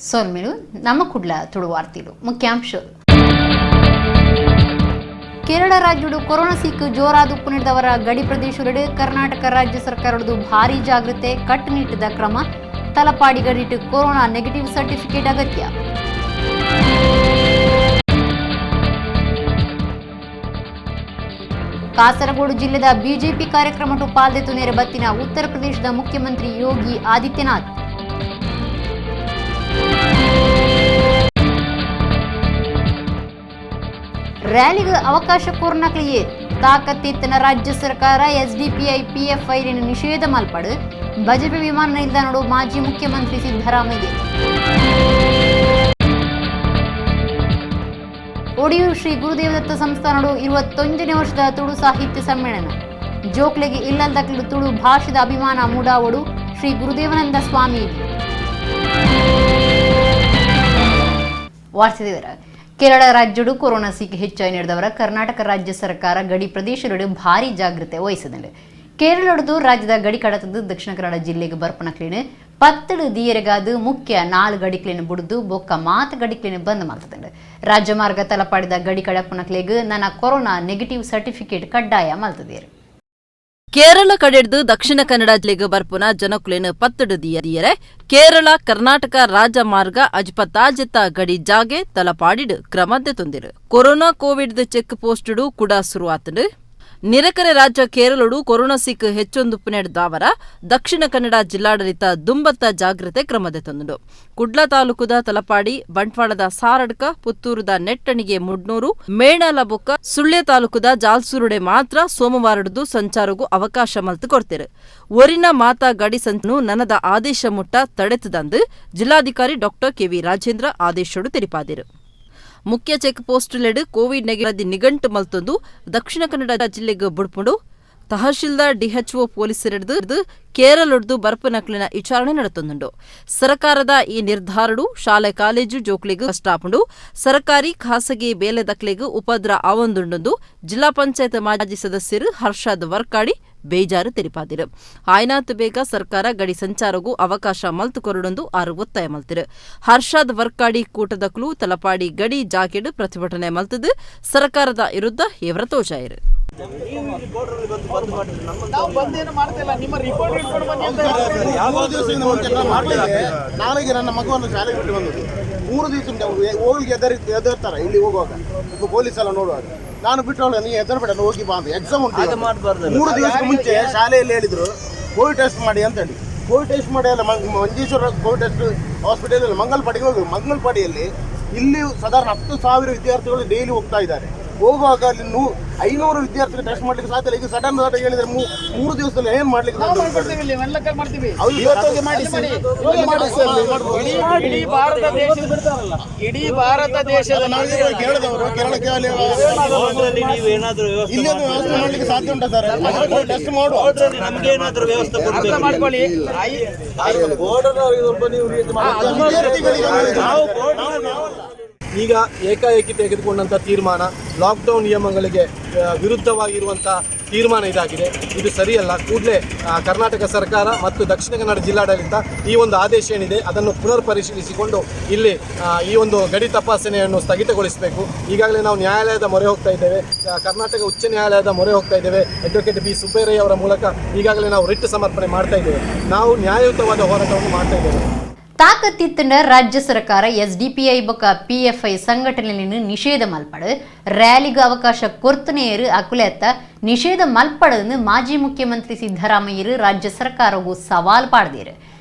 ಸೊಲ್ಮೆಲು ನಮ್ಮ Kudla ತುಳುವಾರ್ತಿಲು ಮುಖ್ಯಾಂಶ. Kerala ರಾಜ್ಯಡು corona seek ಜೋರಾದ ಉಪ್ಪು ಗಡಿ ಪ್ರದೇಶಗಳು ಕರ್ನಾಟಕ ರಾಜ್ಯ ಸರ್ಕಾರದ ಭಾರಿ ಜಾಗೃತೆ ಕಟ್ಟುನಿಟ್ಟದ ಕ್ರಮ. ತಲಪಾಡಿ ಗಡಿಟ್ಟು corona negative certificate ಅಗತ್ಯ. ಕಾಸರಗೋಡು ಜಿಲ್ಲೆದ ಬಿಜೆಪಿ ಕಾರ್ಯಕ್ರಮಟ್ಟು ಪಾಲ್ದೆತು ನೇರ ಬತ್ತಿನ ಉತ್ತರ ಪ್ರದೇಶದ ಮುಖ್ಯಮಂತ್ರಿ ಯೋಗಿ ಆದಿತ್ಯನಾಥ್. ರ್ಯಾಲಿಗೆ ಅವಕಾಶ ಕೋರ್ನಕ್ಲಿಯೇ ತಾಕತ್ತಿತ್ತನ ರಾಜ್ಯ ಸರ್ಕಾರ ಎಸ್ಡಿಪಿಐ ಪಿಎಫ್ಐ ನಿಷೇಧ ಮಲ್ಪಡು. ಬಜಪೆ ವಿಮಾನ ನಿಲ್ದಾಣಡು ಮಾಜಿ ಮುಖ್ಯಮಂತ್ರಿ ಸಿದ್ದರಾಮಯ್ಯ. ಒಡಿಯೂರು ಶ್ರೀ ಗುರುದೇವದತ್ತ ಸಂಸ್ಥಾನಡು 21ನೇ ವರ್ಷದ ತುಳು ಸಾಹಿತ್ಯ ಸಮ್ಮೇಳನ. ಜೋಕ್ಲೆಗೆ ಇಲ್ಲಲ್ದಕ್ಲು ತುಳು ಭಾಷೆದ ಅಭಿಮಾನ ಮೂಡಾವಡು ಶ್ರೀ ಗುರುದೇವನಂದ ಸ್ವಾಮೀಜಿ. ವಾರ್ತೆದೇವರ ಕೇರಳ ರಾಜ್ಯಡು ಕೊರೋನಾ ಸೀಕು ಹೆಚ್ಚಾಗಿ ನಡೆದವರ ಕರ್ನಾಟಕ ರಾಜ್ಯ ಸರ್ಕಾರ ಗಡಿ ಪ್ರದೇಶದೊಡೆ ಭಾರಿ ಜಾಗೃತೆ ವಹಿಸಿದೆ. ಕೇರಳೊಡದು ರಾಜ್ಯದ ಗಡಿ ಕಡತದ್ದು ದಕ್ಷಿಣ ಕನ್ನಡ ಜಿಲ್ಲೆಗೆ ಬರ್ಪಣಕ್ಲೇನು 10 ದಿಯರೆಗಾದು ಮುಖ್ಯ 4 ಗಡಿಕ್ಲೇನು ಬುಡ್ದು ಬೊಕ್ಕ ಮಾತು ಗಡಿಕ್ಲೇನು ಬಂದ್ ಮಾಡ್ತದೆ. ರಾಜ್ಯ ಮಾರ್ಗ ತಲಪಾಡಿದ ಗಡಿ ಕಡಪಣಕ್ಲೇಗು ನನ್ನ corona negative certificate ಕಡ್ಡಾಯ ಮಲ್ತದೇರು. ಕೇರಳ ಕಡೆಡ್ದು ದಕ್ಷಿಣ ಕನ್ನಡ ಜಿಲ್ಲೆಗೆ ಬರ್ಪುನ ಜನಕುಲೇನು 10 ದಿಯರೆ ಕೇರಳ ಕರ್ನಾಟಕ ರಾಜ್ಯ ಮಾರ್ಗ ಅಜ್ಪತಾಜೆತ್ತ ಗಡಿ ಜಾಗೆ ತಲಪಾಡಿಡು ಕ್ರಮ ತಂದಿರು. Corona Covid check ಪೋಸ್ಟುಡು ಕೂಡ ಶುರುವಾತಂಡು. ನಿರಕರೆ ರಾಜ್ಯ ಕೇರಳಡು ಕೊರೋನಾ ಸಿಕ್ ಹೆಚ್ಚೊಂದು ಪುನೆಡ್ದಾವರ ದಕ್ಷಿಣ ಕನ್ನಡ ಜಿಲ್ಲಾಡಳಿತ ದುಂಬತ್ತ ಜಾಗ್ರತೆ ಕ್ರಮದ ತಂದುಂಡು. ಕುಡ್ಲ ತಾಲೂಕುದ ತಲಪಾಡಿ, ಬಂಟ್ವಾಳದ ಸಾರಡ್ಕ, ಪುತ್ತೂರುದ ನೆಟ್ಟಣಿಗೆ ಮುಡ್ನೂರು, ಮೇಣಾಲ ಬೊಕ್ಕ ಸುಳ್ಯ ತಾಲೂಕುದ ಜಾಲ್ಸೂರುಡೆ ಮಾತ್ರ ಸೋಮವಾರಡ್ದು ಸಂಚಾರಗೂ ಅವಕಾಶ ಮಲ್ತು ಕೊಡ್ತೇರು. ಒರಿನ ಮಾತಾ ಗಡಿ ಸಂಚನು ನನದ ಆದೇಶ ಮುಟ್ಟ ತಡೆತದಂದು ಜಿಲ್ಲಾಧಿಕಾರಿ ಡಾಕ್ಟರ್ ಕೆವಿ ರಾಜೇಂದ್ರ ಆದೇಶಡು ತೆರಿಪಾದಿರು. ಮುಖ್ಯ ಚೆಕ್ ಪೋಸ್ಟ್ಲೆಡ್ ಕೋವಿಡ್ ನೆಗೆದಿ ನಿಗಂಟು ಮಲ್ತೊಂದು ದಕ್ಷಿಣ ಕನ್ನಡ ಜಿಲ್ಲೆಗೆ ಬುಡ್ಪುಂಡು. ತಹಶೀಲ್ದಾರ್ ಡಿಎಚ್ಒ ಪೊಲೀಸರೆಡ್ದು ಕೇರಳೊಡ್ದು ಬರ್ಪನಕ್ಲಿನ ವಿಚಾರಣೆ ನಡೆತೊಂದುಂಡು. ಸರ್ಕಾರದ ಈ ನಿರ್ಧಾರಡು ಶಾಲೆ ಕಾಲೇಜು ಜೋಕ್ಲಿಗ್ ಕಷ್ಟಾಪುಂಡು. ಸರ್ಕಾರಿ ಖಾಸಗಿ ಬೇಲೆದಕ್ಲೆಗ್ ಉಪದ್ರ ಆವೊಂದುಂಡು. ಜಿಲ್ಲಾ ಪಂಚಾಯತ್ ಮಾಜಿ ಸದಸ್ಯರು ಹರ್ಷಾದ್ ವರ್ಕಾಡಿ ಬೇಜಾರು ತೆರಿಪಾದಿರು. ಆಯ್ನಾತ್ ಬೇಗ ಸರ್ಕಾರ ಗಡಿ ಸಂಚಾರಗೂ ಅವಕಾಶ ಮಲ್ತು ಕೊರಡೊಂದು ಆರು ಒತ್ತಾಯ ಮಲ್ತಿರು. ಹರ್ಷಾದ್ ವರ್ಕಾಡಿ ಕೂಟದಕ್ಲು ತಲಪಾಡಿ ಗಡಿ ಜಾಕೆಡ್ ಪ್ರತಿಭಟನೆ ಮಲ್ತದು ಸರ್ಕಾರದ ವಿರುದ್ಧ ಇವರ ತೋಜಾಯಿರು. ನಾಳೆಗೆ ನನ್ನ ಮಗುವನ್ನು ಶಾಲೆಗೆ ಬಿಟ್ಟು ಬಂದದ್ದು 3 ದಿವಸ ಹೋಗ್ಲಿಕ್ಕೆ ಎದರ್ತಾರೆ. ಇಲ್ಲಿ ಹೋಗುವಾಗ ಪೊಲೀಸ್ ಎಲ್ಲ ನೋಡುವಾಗ ನಾನು ಬಿಟ್ಟು ನೀ ಹೆದರ್ಬೇಡ ಹೋಗಿ ಬಾ ಅಂತ. ಎಕ್ಸಾಮ್ ಉಂಟು 3 ದಿವಸ ಮುಂಚೆ ಶಾಲೆಯಲ್ಲಿ ಹೇಳಿದ್ರು ಕೋವಿಡ್ ಟೆಸ್ಟ್ ಮಾಡಿ ಅಂತ ಹೇಳಿ. ಕೋವಿಡ್ ಟೆಸ್ಟ್ ಮಾಡಿ ಅಲ್ಲ, ಮಂಜೇಶ್ವರ Covid test hospital ಮಂಗಲ್ಪಾಡಿಗೆ ಹೋಗಿ, ಮಂಗಲ್ಪಾಡಿಯಲ್ಲಿ ಇಲ್ಲಿ ಸಾಧಾರಣ 10,000 ವಿದ್ಯಾರ್ಥಿಗಳು ಡೈಲಿ ಹೋಗ್ತಾ ಇದ್ದಾರೆ. ಹೋಗುವಾಗ ಅಲ್ಲಿ 500 ವಿದ್ಯಾರ್ಥಿಗಳು ಟೆಸ್ಟ್ ಮಾಡ್ಲಿಕ್ಕೆ ಸಾಧ್ಯ ಇಲ್ಲ. ಈಗ ಸಡನ್ ಹೇಳಿದ್ರೆ 3 ದಿವಸದಲ್ಲಿ ಏನ್ ಮಾಡ್ಲಿಕ್ಕೆ? ಇಡೀ ಭಾರತ ದೇಶದ ಕೇರಳದವರು ಕೇರಳಕ್ಕೆ ಇಲ್ಲಿ ವ್ಯವಸ್ಥೆ ಮಾಡ್ಲಿಕ್ಕೆ ಸಾಧ್ಯ ಉಂಟಾ ಸರ್? ಟೆಸ್ಟ್ ಮಾಡುವ ಮಾಡ್ಕೊಳ್ಳಿ. ಈಗ ಏಕಾಏಕಿ ತೆಗೆದುಕೊಂಡಂಥ ತೀರ್ಮಾನ ಲಾಕ್ಡೌನ್ ನಿಯಮಗಳಿಗೆ ವಿರುದ್ಧವಾಗಿರುವಂಥ ತೀರ್ಮಾನ ಇದಾಗಿದೆ. ಇದು ಸರಿಯಲ್ಲ. ಕೂಡಲೇ ಕರ್ನಾಟಕ ಸರ್ಕಾರ ಮತ್ತು ದಕ್ಷಿಣ ಕನ್ನಡ ಜಿಲ್ಲಾಡಳಿತ ಈ ಒಂದು ಆದೇಶ ಏನಿದೆ ಅದನ್ನು ಪುನರ್ ಪರಿಶೀಲಿಸಿಕೊಂಡು ಇಲ್ಲಿ ಈ ಒಂದು ಗಡಿ ತಪಾಸಣೆಯನ್ನು ಸ್ಥಗಿತಗೊಳಿಸಬೇಕು. ಈಗಾಗಲೇ ನಾವು ನ್ಯಾಯಾಲಯದ ಮೊರೆ ಹೋಗ್ತಾ ಇದ್ದೇವೆ, ಕರ್ನಾಟಕ ಉಚ್ಚ ನ್ಯಾಯಾಲಯದ ಮೊರೆ ಹೋಗ್ತಾ ಇದ್ದೇವೆ. ಅಡ್ವೊಕೇಟ್ ಬಿ ಸುಬ್ಬೇರಯ್ಯ ಅವರ ಮೂಲಕ ಈಗಾಗಲೇ ನಾವು ರಿಟ್ ಸಮರ್ಪಣೆ ಮಾಡ್ತಾ ಇದ್ದೇವೆ. ನಾವು ನ್ಯಾಯಯುತವಾದ ಹೋರಾಟವನ್ನು ಮಾಡ್ತಾ ಇದ್ದೇವೆ. ತಾಕತ್ತಿತ್ತಂಡ ರಾಜ್ಯ ಸರ್ಕಾರ ಎಸ್ಡಿಪಿಐ ಬೊಕ್ಕ ಪಿಎಫ್ಐ ಸಂಘಟನೆಯನ್ನು ನಿಷೇಧ ಮಲ್ಪಡು ರ್ಯಾಲಿಗೆ ಅವಕಾಶ ಕೊರ್ತನೆಯರು ಅಕುಲೆತ್ತ ನಿಷೇಧ ಮಲ್ಪಡನ್ನು ಮಾಜಿ ಮುಖ್ಯಮಂತ್ರಿ ಸಿದ್ದರಾಮಯ್ಯರು ರಾಜ್ಯ ಸರ್ಕಾರಗೂ ಸವಾಲ್ ಪಾಡ್ದೇರು.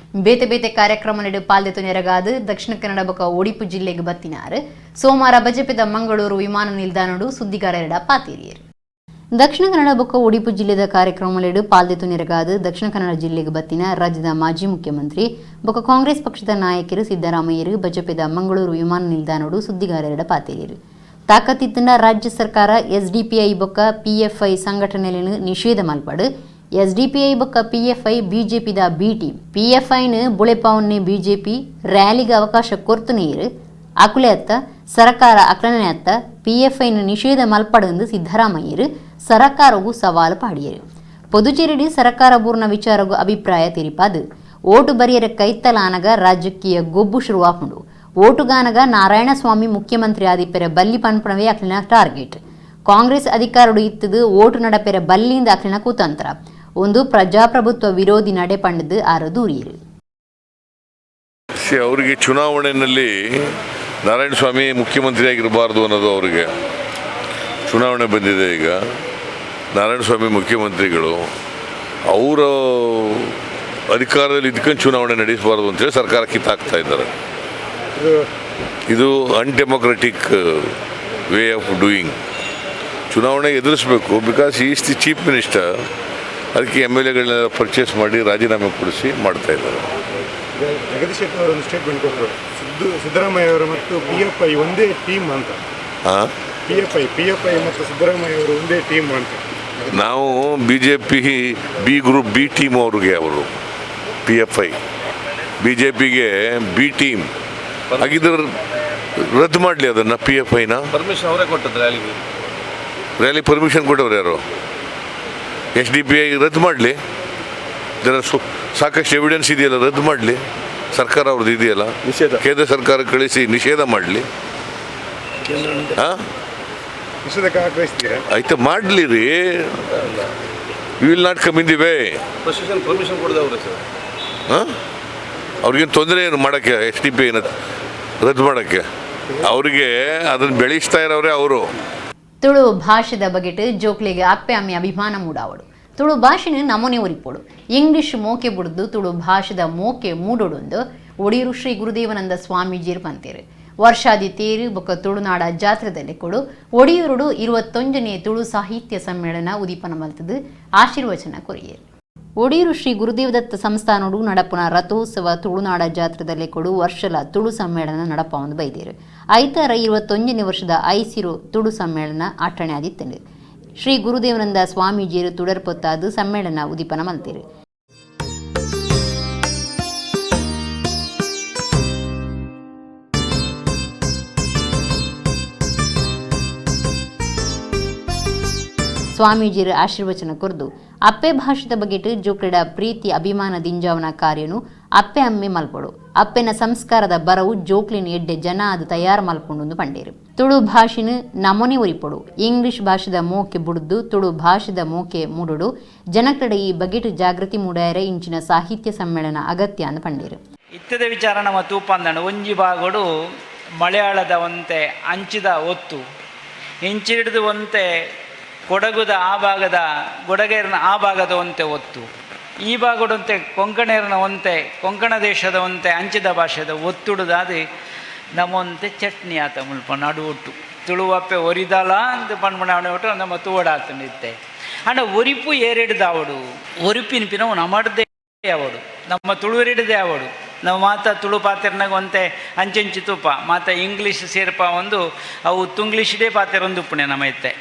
ಬೇತೆ ಬೇತೆ ಕಾರ್ಯಕ್ರಮ ನಡು ಪಾಲ್ದೆತು ನೆರಗಾದು ದಕ್ಷಿಣ ಕನ್ನಡ ಬೊಕ್ಕ ಒಡಿಪು ಜಿಲ್ಲೆಗೆ ಬತ್ತಿನಾರು. ಸೋಮವಾರ ಬಜಪೆದ ಮಂಗಳೂರು ವಿಮಾನ ನಿಲ್ದಾಣಡು ಸುದ್ದಿಗಾರರೆಡ ಪಾತೇರಿಯರು. ದಕ್ಷಿಣ ಕನ್ನಡ ಬೊಕ್ಕ ಒಡಿಪು ಜಿಲ್ಲೆದ ಕಾರ್ಯಕ್ರಮಲೆಡು ಪಾಲ್ದೆತು ನೆರಗಾದು ದಕ್ಷಿಣ ಕನ್ನಡ ಜಿಲ್ಲೆಗೆ ಬತ್ತಿನ ರಾಜ್ಯದ ಮಾಜಿ ಮುಖ್ಯಮಂತ್ರಿ ಬೊಕ್ಕ ಕಾಂಗ್ರೆಸ್ ಪಕ್ಷದ ನಾಯಕರು ಸಿದ್ದರಾಮಯ್ಯರು ಬಜಪೆದ ಮಂಗಳೂರು ವಿಮಾನ ನಿಲ್ದಾಣಡು ಸುದ್ದಿಗಾರರೆಡ ಪಾತೇರಿಯರು. ತಾಕತ್ತಿತ್ತಂಡ ರಾಜ್ಯ ಸರ್ಕಾರ ಎಸ್ಡಿಪಿಐ ಬೊಕ್ಕ ಪಿಎಫ್ಐ ಸಂಘಟನೆಯನ್ನು ನಿಷೇಧ ಮಲ್ಪಡು. ಎಸ್ಡಿಪಿಐ ಬೊಕ್ಕ ಪಿಎಫ್ಐ ಬಿಜೆಪಿದ ಬಿ ಟೀಮ್. ಪಿಎಫ್ಐನ ಬುಳೆಪಾವನ್ನೇ ಬಿಜೆಪಿ ರ್ಯಾಲಿಗೆ ಅವಕಾಶ ಕೊರ್ತು ನೀರು ಅಕುಲೆ ಅತ್ತ ಸರಕಾರ ಅಕ್ಲನೆ ಅತ್ತ ಪಿಎಫ್ಐನ ನಿಷೇಧ ಮಲ್ಪಡೆಂದು ಸಿದ್ದರಾಮಯ್ಯರು ಸರಕಾರಗೂ ಸವಾಲು ಪಾಡಿಯರು. ಪುದುಚೇರಿ ಸರಕಾರ ಪೂರ್ಣ ವಿಚಾರಗೂ ಅಭಿಪ್ರಾಯ ತೆರಿಪಾದು ಓಟು ಬರಿಯರ ಕೈತ್ತಲಾನಗ ರಾಜಕೀಯ ಗೊಬ್ಬು ಶುರುವಾಪುಂಡು. ಓಟುಗಾನಗ ನಾರಾಯಣಸ್ವಾಮಿ ಮುಖ್ಯಮಂತ್ರಿ ಆದಿಪ್ಪೆರೆ ಬಲ್ಲಿ ಪನ್ಪಣವೇ ಅಕ್ಲಿನ ಟಾರ್ಗೆಟ್. ಕಾಂಗ್ರೆಸ್ ಅಧಿಕಾರಡು ಇತ್ತದು ಓಟು ನಡಪೆರೆ ಬಲ್ಲಿಂದ ಅಕ್ಲಿನ ಕುತಂತ್ರ. ಒಂದು ಪ್ರಜಾಪ್ರಭುತ್ವ ವಿರೋಧಿ ನಡೆ ಪಂಡದು ಆರು ದೂರಿಯರು. ಅವರಿಗೆ ಚುನಾವಣೆಯಲ್ಲಿ ನಾರಾಯಣಸ್ವಾಮಿ ಮುಖ್ಯಮಂತ್ರಿಯಾಗಿರಬಾರ್ದು ಅನ್ನೋದು ಅವರಿಗೆ. ಚುನಾವಣೆ ಬಂದಿದೆ ಈಗ, ನಾರಾಯಣಸ್ವಾಮಿ ಮುಖ್ಯಮಂತ್ರಿಗಳು ಅವರ ಅಧಿಕಾರದಲ್ಲಿ ಇದ್ಕೊಂಡು ಚುನಾವಣೆ ನಡೆಸಬಾರ್ದು ಅಂತೇಳಿ ಸರ್ಕಾರ ಕಿತ್ತಾಕ್ತಾ ಇದ್ದಾರೆ. ಇದು undemocratic way of doing. ಚುನಾವಣೆ ಎದುರಿಸಬೇಕು, because is the chief minister. ಅದಕ್ಕೆ ಎಮ್ ಎಲ್ ಎಗಳನ್ನೆಲ್ಲ ಪರ್ಚೇಸ್ ಮಾಡಿ ರಾಜೀನಾಮೆ ಕೊಡಿಸಿ ಮಾಡ್ತಾ ಇದ್ದಾರೆ. ಜಗದೀಶ್ ಶೆಟ್ಟರ್ ಅವರು ಒಂದು ಸ್ಟೇಟ್ಮೆಂಟ್ ಕೊಟ್ಟರು, ಸಿದ್ದರಾಮಯ್ಯ ಅವರು ಮತ್ತು P F I ಒಂದೇ ಟೀಮ್ ಅಂತ. P F I ಮತ್ತು ಸಿದ್ದರಾಮಯ್ಯ ಅವರು ಒಂದೇ ಟೀಮ್ ಅಂತ. ನಾವು B J P B group B team ಅವ್ರಿಗೆ, ಅವರು P F I B J ಪಿಗೆ ಬಿ ಟೀಮ್ ಹಾಗಿದ್ರೆ ರದ್ದು ಮಾಡಲಿ ಅದನ್ನು ಪಿ ಎಫ್ ಐನ. ಪರ್ಮಿಷನ್ ಅವರೇ ಕೊಟ್ಟದ್ದು ರ್ಯಾಲಿಗೆ. ರ್ಯಾಲಿ ಪರ್ಮಿಷನ್ ಕೊಟ್ಟವ್ರು ಯಾರು? S D P I ರದ್ದು ಮಾಡಲಿ. ಜನ ಸಾಕಷ್ಟು ಎವಿಡೆನ್ಸ್ ಇದೆಯಲ್ಲ, ರದ್ದು ಮಾಡಲಿ. ಸರ್ಕಾರ ಅವ್ರದ್ದು ಇದೆಯಲ್ಲ, ನಿಷೇಧ. ಕೇಂದ್ರ ಸರ್ಕಾರ ಕಳಿಸಿ ನಿಷೇಧ ಮಾಡಲಿ. ಹಾಂ, ನಿಷೇಧಕ್ಕೆ ಆಗ್ರಹಿಸ್ತೀರಾ? ಆಯ್ತು, ಮಾಡಲಿ ರೀ. You will not come in the way. Permission ಕೊಡದವ್ರೆ sir. ಹಾಂ, ಅವ್ರಿಗೇನು ತೊಂದರೆ ಏನು ಮಾಡೋಕ್ಕೆ? S D P ಐನ ರದ್ದು ಮಾಡೋಕ್ಕೆ ಅವರಿಗೆ ಅದನ್ನು ಬೆಳೆಸ್ತಾ ಇರೋರೇ ಅವರು. ತುಳು ಭಾಷೆದ ಬಗೆಟ್ ಜೋಕ್ಲಿಗೆ ಅಪ್ಪೆ ಅಮ್ಮೆ ಅಭಿಮಾನ ಮೂಡಾವಡು. ತುಳು ಭಾಷೆನ ನಮೂನೆ ಉರಿಪೋಡು. ಇಂಗ್ಲಿಷ್ ಮೋಕೆ ಬುಡ್ದು ತುಳು ಭಾಷೆದ ಮೋಕೆ ಮೂಡೋಡೊಂದು ಒಡಿಯೂರು ಶ್ರೀ ಗುರುದೇವನಂದ ಸ್ವಾಮೀಜಿಯರು ಪಂತೇರು. ವರ್ಷಾದಿ ತೇರು ಬೊಕ್ಕ ತುಳುನಾಡ ಜಾತ್ರೆದಲ್ಲಿ ಕೊಡು ಒಡಿಯೂರುಡು 21ನೇ ತುಳು ಸಾಹಿತ್ಯ ಸಮ್ಮೇಳನ ಉದೀಪನ ಮಲ್ತದು ಆಶೀರ್ವಚನ ಕೊರಿಯರು. ಒಡಿಯೂರು ಶ್ರೀ ಗುರುದೇವದತ್ತ ಸಂಸ್ಥಾನೋಡು ನಡಪುನ ರಥೋತ್ಸವ ತುಳುನಾಡ ಜಾತ್ರೆದಲ್ಲಿ ಕೊಡು ವರ್ಷಲ ತುಳು ಸಮ್ಮೇಳನ ನಡಪ ಒಂದು ಬೈದೇರು. ಐತಾರ 21ನೇ ವರ್ಷದ ಐಸಿರು ತುಳು ಸಮ್ಮೇಳನ ಆಚರಣೆ ಆದಿತ್ತಂಡು. ಶ್ರೀ ಗುರುದೇವನಂದ ಸ್ವಾಮೀಜಿಯರು ತುಡರ್ಪೊತ್ತಾದು ಸಮ್ಮೇಳನ ಉದೀಪನ ಮಲ್ತೇರು. ಸ್ವಾಮೀಜಿಯರು ಆಶೀರ್ವಚನ ಕೊರ್ದು ಅಪ್ಪೆ ಭಾಷೆದ ಬಗೆಟ್ ಜೋಕ್ಲೆಡ ಪ್ರೀತಿ ಅಭಿಮಾನ ದಿಂಜಾವನ ಕಾರ್ಯನು ಅಪ್ಪೆ ಅಮ್ಮೆ ಮಲ್ಪೊಡು. ಅಪ್ಪೆನ ಸಂಸ್ಕಾರದ ಬರವು ಜೋಕ್ಲಿನ ಎಡ್ಡೆ ಜನ ಅದು ತಯಾರು ಮಲ್ಪೊಂಡು ಪಂಡೇರು. ತುಳು ಭಾಷೆನ ನಮೊನೆ ಉರಿಪೊಡು. ಇಂಗ್ಲಿಷ್ ಭಾಷೆದ ಮೋಕೆ ಬುಡ್ದು ತುಳು ಭಾಷೆದ ಮೋಕೆ ಮೂಡೋಡು. ಜನಕ್ಲೆಡ ಈ ಬಗೆಟ್ ಜಾಗೃತಿ ಮೂಡಾಯರೆ ಇಂಚಿನ ಸಾಹಿತ್ಯ ಸಮ್ಮೇಳನ ಅಗತ್ಯ ಅಂದ್ ಪಂಡೇರು. ಇತ್ತದ ವಿಚಾರ ನಮ್ಮ ತೂಪಂದಣ ಒಂಜಿ ಭಾಗಡು ಮಲಯಾಳದ ಒಂತೆ ಅಂಚಿದ ಒತ್ತು ಇಂಚಿಡಿದು ಒಂತೆ ಕೊಡಗುದ ಆ ಭಾಗದ ಗೊಡಗೇರಿನ ಆ ಭಾಗದ ಒಂತೆ ಒತ್ತು ಈ ಭಾಗದಂತೆ ಕೊಂಕಣೇರಿನ ಒಂತೆ ಕೊಂಕಣ ದೇಶದ ಒಂತೆ ಅಂಚಿದ ಭಾಷೆದ ಒತ್ತುಡುದಾದ ನಮ್ಮೊಂತೆ ಚಟ್ನಿ ಆತ ಮುಲ್ಪ ನಡು ಒಟ್ಟು ತುಳುವಪ್ಪೆ ಒರಿದಾಲ ಅಂತ ಪಣ್ಪಣ ಒಟ್ಟು ನಮ್ಮ ತೂವಡಾತನಿತ್ತೆ. ಅಂಡ ಒರಿಪು ಏರಿಡ್ದಾವಡು ಒರಿಪಿನ ಪಿನವು ನಮ್ಮಡ್ದೇ ಯಾವಡು ನಮ್ಮ ತುಳುವರಿಡದೆ ಯಾವಡು ನಾವು ಮಾತ ತುಳು ಪಾತ್ರನಾಗ ಒಂತೆ ಅಂಚಂಚಿ ತೂಪ ಮಾತ ಇಂಗ್ಲೀಷ್ ಸೇರ್ಪ ಒಂದು ಅವು ತುಂಗ್ಲೀಷ್ಡೇ ಪಾತ್ರ ಒಂದು ಉಪ್ಪುಣೆ ನಮ್ಮ ಇತ್ತೆ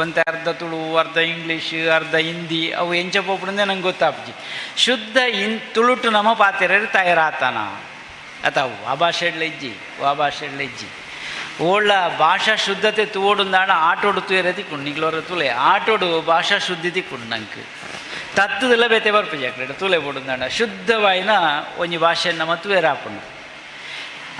ಒಂತೆ ಅರ್ಧ ತುಳು ಅರ್ಧ ಇಂಗ್ಲೀಷ್ ಅರ್ಧ ಹಿಂದಿ ಅವು ಎಂಚ ಪೋಪುಂದೆ ನಂಗೆ ಗೊತ್ತಾಪ್ಜಿ. ಶುದ್ಧ ಇನ್ ತುಳುಟು ನಮ್ಮ ಪಾತ್ರೆಯರು ತಯಾರಾತನ ಅತ ಆ ಭಾಷೆಡ್ಲ ಇಜ್ಜಿ ಆ ಭಾಷೆಡ್ಲ ಇಜ್ಜಿ ಓಳ್ಳ ಭಾಷಾ ಶುದ್ಧತೆ ತೋಡುಂದಾಣ ಆಟೋಡು ತುಯರೆ ತಿಕ್ಕೊಂಡು ನಿಗ್ಲೋರ ತುಲೆ ಆಟೋಡು ಭಾಷಾ ಶುದ್ಧಿ ತಿಕ್ಕೊಂಡು ನಂಗೆ ತತ್ತದೆಲ್ಲ ಬೇತೆ ಬರ್ಪುಜಿ ಅಕಡೆ ತುಲೆ ಬೋಡುಂದಾಣ ಶುದ್ಧವಾಯಿನ ಒಂಜಿ ಭಾಷೆ ನಮ್ಮ ತುಯರಾಪುಂಡು.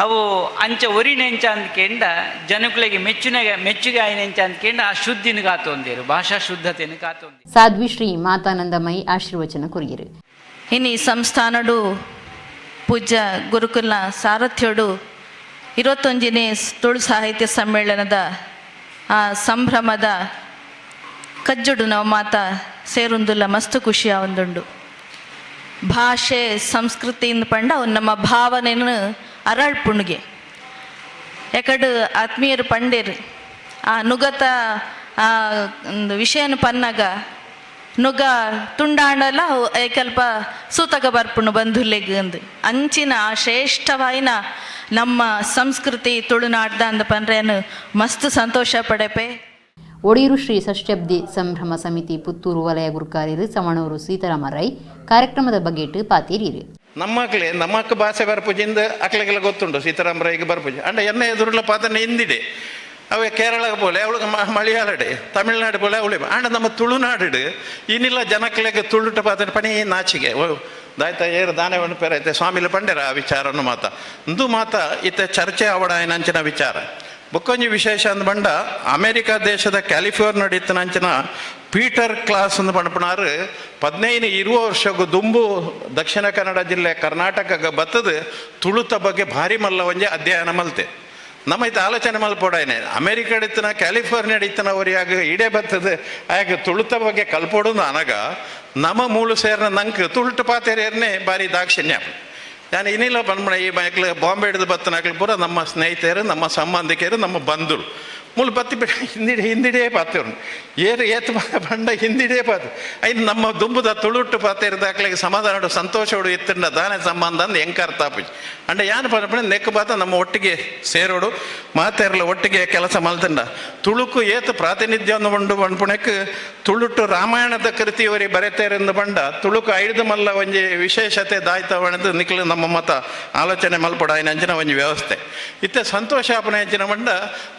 ಅವು ಅಂಚ ಒರಿನೆಂಚ ಅಂದ್ಕೆಂಡ ಜನಕುಲೆಗೆ ಮೆಚ್ಚುಗೆ ಆಯ್ನೆಂಚ ಅಂದ್ಕೆಂಡ ಆ ಶುದ್ಧಿನ ಕಾತೊಂದಿರು ಭಾಷಾ ಶುದ್ಧತೆಯನ್ನು ಕಾತೊಂದಿರು. ಸಾಧ್ವಿ ಶ್ರೀ ಮಾತಾನಂದಮಯಿ ಆಶೀರ್ವಚನ ಕೊರಿಯರು. ಇನ್ನು ಈ ಸಂಸ್ಥಾನಡು ಪೂಜ್ಯ ಗುರುಕುಲ ಸಾರಥ್ಯಡು 21ನೇ ತುಳು ಸಾಹಿತ್ಯ ಸಮ್ಮೇಳನದ ಆ ಸಂಭ್ರಮದ ಕಜ್ಜುಡು ನಾವು ಮಾತಾ ಸೇರುಂದುಲ್ಲ ಮಸ್ತು ಖುಷಿಯ ಒಂದುಂಡು. ಭಾಷೆ ಸಂಸ್ಕೃತಿಯಿಂದ ಪಂಡ ಅವು ನಮ್ಮ ಭಾವನೆಯನ್ನು ಅರಳ್ಪುಣ್ಗೆ ಯಾಕಡು ಆತ್ಮೀಯರು ಪಂಡೇರು ಆ ನುಗತ ಆ ಒಂದು ವಿಷಯನ ಪನ್ನಾಗ ನುಗ ತುಂಡಾಂಡಲ ಏಕಲ್ಪ ಸೂತಕ ಬರ್ಪುಣು ಬಂಧುಲೆಗ್ ಅಂದು ಅಂಚಿನ ಆ ಶ್ರೇಷ್ಠವಾಯಿನ ನಮ್ಮ ಸಂಸ್ಕೃತಿ ತುಳುನಾಡ್ದ ಅಂದ ಪಂಡ್ರೇನು ಮಸ್ತ್ ಸಂತೋಷ ಪಡೆಪೆ. ಒಡಿಯೂರು ಶ್ರೀ ಷಷ್ಠಬ್ದಿ ಸಂಭ್ರಮ ಸಮಿತಿ ಪುತ್ತೂರು ವಲಯ ಗುರುಕಾರ್ಯರು ಸವಣೂರು ಸೀತಾರಾಮ ರೈ ಕಾರ್ಯಕ್ರಮದ ಬಗೆಟ್ ಪಾತೀರಿರು. ನಮ್ಮಕ್ಲೆ ನಮ್ಮಕ್ಕ ಭಾಷೆ ಬರ್ಪುಜಿಂದ ಅಕ್ಲೆಗೆಲ್ಲ ಗೊತ್ತುಂಟು ಸೀತಾರಾಮ ರೈಗೆ ಬರ್ಪುಜಿ ಅಂಡ ಎನ್ನ ಎದುರುള്ള ಪಾತನೆ ಹಿಂದಿಡೆ ಅವೆ ಕೇರಳ ಪೋಲೆ ಅವಳಿಗೆ ಮಲಯಾಳಡೆ ತಮಿಳ್ನಾಡು ಪೋಲೆ ಅವಳೆ ಅಂಡ ನಮ್ಮ ತುಳುನಾಡು ಇನ್ನಿಲ್ಲ ಜನಕ್ಲೆಗೆ ತುಳುಟ ಪಾತನೆ ಪಣಿ ನಾಚಿಗೆ ದಾಯ್ತ ಏರು ದಾನೆ ಪೇರೈತೆ ಸ್ವಾಮಿಲು ಪಂಡೆರ ಆ ವಿಚಾರನ್ನು ಮಾತ ಇಂದು ಮಾತ ಇತ್ತ ಚರ್ಚೆ ಅವಡ ಅಂಚಿನ ವಿಚಾರ. ಬೊಕ್ಕೊಂಜಿ ವಿಶೇಷ ಅಂದ್ ಬಂಡ ಅಮೆರಿಕ ದೇಶದ ಕ್ಯಾಲಿಫೋರ್ನಿಯಾ ಇತ್ತನಂಚಿನ ಪೀಟರ್ ಕ್ಲಾಸ್ ಅಂದ್ ಪಂಡ್ಪುನಾರು 15-20 ವರ್ಷಕ್ಕೂ ದುಂಬು ದಕ್ಷಿಣ ಕನ್ನಡ ಜಿಲ್ಲೆ ಕರ್ನಾಟಕ ಬತ್ತದ ತುಳುತ ಬಗ್ಗೆ ಭಾರಿ ಮಲ್ಲ ಒಂಜಿ ಅಧ್ಯಯನ ಮಲ್ತೆ. ನಮ್ಮ ಇತ್ತ ಆಲೋಚನೆ ಮಲ್ಪೋಡಾಯನೆ ಅಮೆರಿಕ ಇತ್ತನ ಕ್ಯಾಲಿಫೋರ್ನಿಯಾ ಇತ್ತನ ಅವರಿಯಾಗ ಇಡೇ ಬತ್ತದ ಆಯಾಗ ತುಳುತ ಬಗ್ಗೆ ಕಲ್ಪೋಡು ಅನಗ ನಮ್ಮ ಮೂಳು ಸೇರಿನ ನಂಗೆ ತುಳುಟು ಪಾತೇರಿಯರ್ನೇ ಭಾರಿ ದಾಕ್ಷಿಣ್ಯ. ನಾನು ಇನ್ನಿಲ್ಲ ಬಂದ್ಬಿಡ ಈ ಮಕ್ಳು ಬಾಂಬೆ ಹಿಡಿದು ಬತ್ತನಾಗ್ಲಿ ಪೂರ ನಮ್ಮ ಸ್ನೇಹಿತರು, ನಮ್ಮ ಸಂಬಂಧಿಕರು, ನಮ್ಮ ಬಂಧುರು ಮೂಲ ಬತ್ತಿ ಬಿಡ ಹಿಂದಿಡೆ ಹಿಂದಿಡೇ ಪಾತೇವ್ರು ಏರು ಏತು ಬಂಡ ಹಿಂದಿಡೇ ಪಾತು ಐದು ನಮ್ಮ ದುಂಬುದ ತುಳುಟ್ಟು ಪಾತೇರಿದಾಕ್ಲಿಗೆ ಸಮಾಧಾನ ಸಂತೋಷೋಡು ಇತ್ತಂಡ ದಾನೆ ಸಂಬಂಧ ಅಂದು ಹೆಂಗೆ ಅರ್ಥ ಆಪುಜಿ. ಅಂಡ ಯಾನು ಪಂಡ ನೆಕ್ಕು ಬಾತ ನಮ್ಮ ಒಟ್ಟಿಗೆ ಸೇರೋಡು ಮಾತೇರ್ಲ ಒಟ್ಟಿಗೆ ಕೆಲಸ ಮಲ್ತಂಡ ತುಳುಕು ಏತು ಪ್ರಾತಿನಿಧ್ಯವನ್ನು ಉಂಡು ಪನ್ಪುಣಕ್ಕೆ ತುಳುಟು ರಾಮಾಯಣದ ಕೃತಿಯವರಿ ಬರೆತೇರೆಂದು ಬಂಡ ತುಳುಕು ಐದು ಮಲ್ಲ ಒಂಜಿ ವಿಶೇಷತೆ ದಾಯ್ತವಣದು ನಿಕ್ಲು ನಮ್ಮ ಮತ ಆಲೋಚನೆ ಮಲ್ಪಡ ಅಂಚಿನ ಒಂಜಿ ವ್ಯವಸ್ಥೆ ಇತ್ತೆ ಸಂತೋಷ ಆಪನೆ ಅಂಚಿನ ಬಂಡ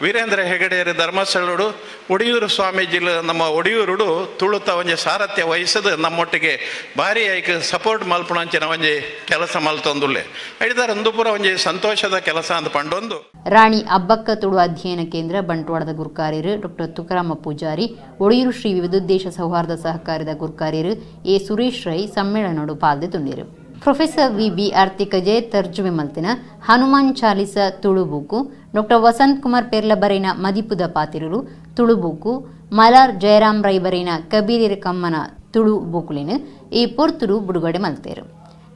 ವೀರೇಂದ್ರ ಹೆಗಡೆಯರು ಧರ್ಮಸ್ಥಳಡು ಒಡಿಯೂರು ಸ್ವಾಮೀಜಿಲು ನಮ್ಮ ಒಡಿಯೂರುಡು ತುಳುತ ಒಂಜಿ ಸಾರಥ್ಯ ವಹಿಸದು ನಮ್ಮೊಟ್ಟಿಗೆ ಭಾರಿ ಐಕ್ ಸಪೋರ್ಟ್ ಮಲ್ಪುಣ ಅಂಚಿನ ಒಂಜಿ ಕೆಲಸ ಮಲ್ತೊಂದುಲ್ಲೆ ಐದಾರ ಒಂದು ಪೂರ ಒಂಜಿ ಸಂತೋಷದ ಕೆಲಸ ಅಂತ ಪಂಡೊಂದು. ರಾಣಿ ಅಬ್ಬಕ್ಕ ತುಳು ಅಧ್ಯಯನ ಕೇಂದ್ರ ಬಂಟ್ವಾಳದ ಗುರುಕಾರ್ಯರು ಡಾಕ್ಟರ್ ತುಕಾರಾಮ ಪೂಜಾರಿ, ಒಡಿಯೂರು ಶ್ರೀ ವಿವಿಧೋದ್ದೇಶ ಸೌಹಾರ್ದ ಸಹಕಾರದ ಗುರುಕಾರ್ಯರು ಎ Suresh Rai ಸಮ್ಮೇಳನೋಡು ಪಾಲ್ದೆ ತುಂಡಿರು. Professor V B ಆರ್ತಿಕಜೆ ತರ್ಜುಮೆ ಮಲ್ತಿನ ಹನುಮಾನ್ ಚಾಲಿಸ ತುಳುಬೂಕು, ಡಾಕ್ಟರ್ ವಸಂತ್ ಕುಮಾರ್ ಪೆರ್ಲ ಬರೆನ ಮದಿಪುದ ಪಾತಿರುಲು ತುಳುಬೂಕು, ಮಲಾರ್ ಜಯರಾಮ್ ರೈ ಬರೆನ ಕಬೀರಿರ ಕಮ್ಮನ ತುಳು ಬೂಕುಲಿನ ಈ ಪೊರ್ತುಡು ಬಿಡುಗಡೆ ಮಲ್ತೇರು.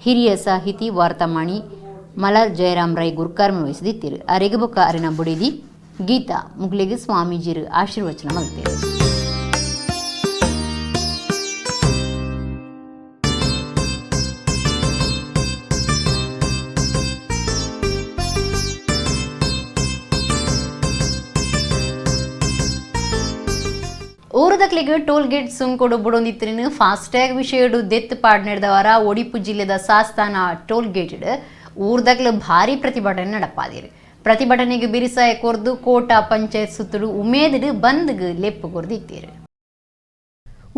ಹಿರಿಯ ಸಾಹಿತಿ ವಾರ್ತಾಮಾಣಿ ಮಲಾರ್ ಜಯರಾಮ್ ರೈ ಗುರುಕಾರ್ಮೆ ವಹಿಸಿದಿತ್ತಿರು. ಅರೆಗಬೊಕ್ಕ ಅರಿನ ಬುಡಿದಿ ಗೀತಾ ಮುಗ್ಲಿಗೆ ಸ್ವಾಮೀಜಿರು ಆಶೀರ್ವಚನ ಮಲ್ತೇರು. ಊರದಕ್ಲಿಗೆ ಟೋಲ್ ಗೇಟ್ ಸುಂಕೊಡು ಬುಡೊಂದಿತ್ತಿನ ಫಾಸ್ಟ್ಯಾಗ್ ವಿಷಯಡು ದೆತ್ತು ಪಾಡ್ ನಡೆದವರ ಒಡಿಪು ಜಿಲ್ಲೆದ ಸಾಸ್ತಾನ ಟೋಲ್ ಗೇಟ್ ಊರ್ದಕ್ಲು ಭಾರಿ ಪ್ರತಿಭಟನೆ ನಡಪಾದಿರು. ಪ್ರತಿಭಟನೆಗೆ ಬಿರಿಸಾಯ ಕೊರ್ದು ಕೋಟಾ ಪಂಚಾಯತ್ ಸುತ್ತಲು ಉಮೇದಿಡು ಬಂದ್ಗೆ ಲೆಪ್ಪು ಕೊರ್ದಿತ್ತೀರು.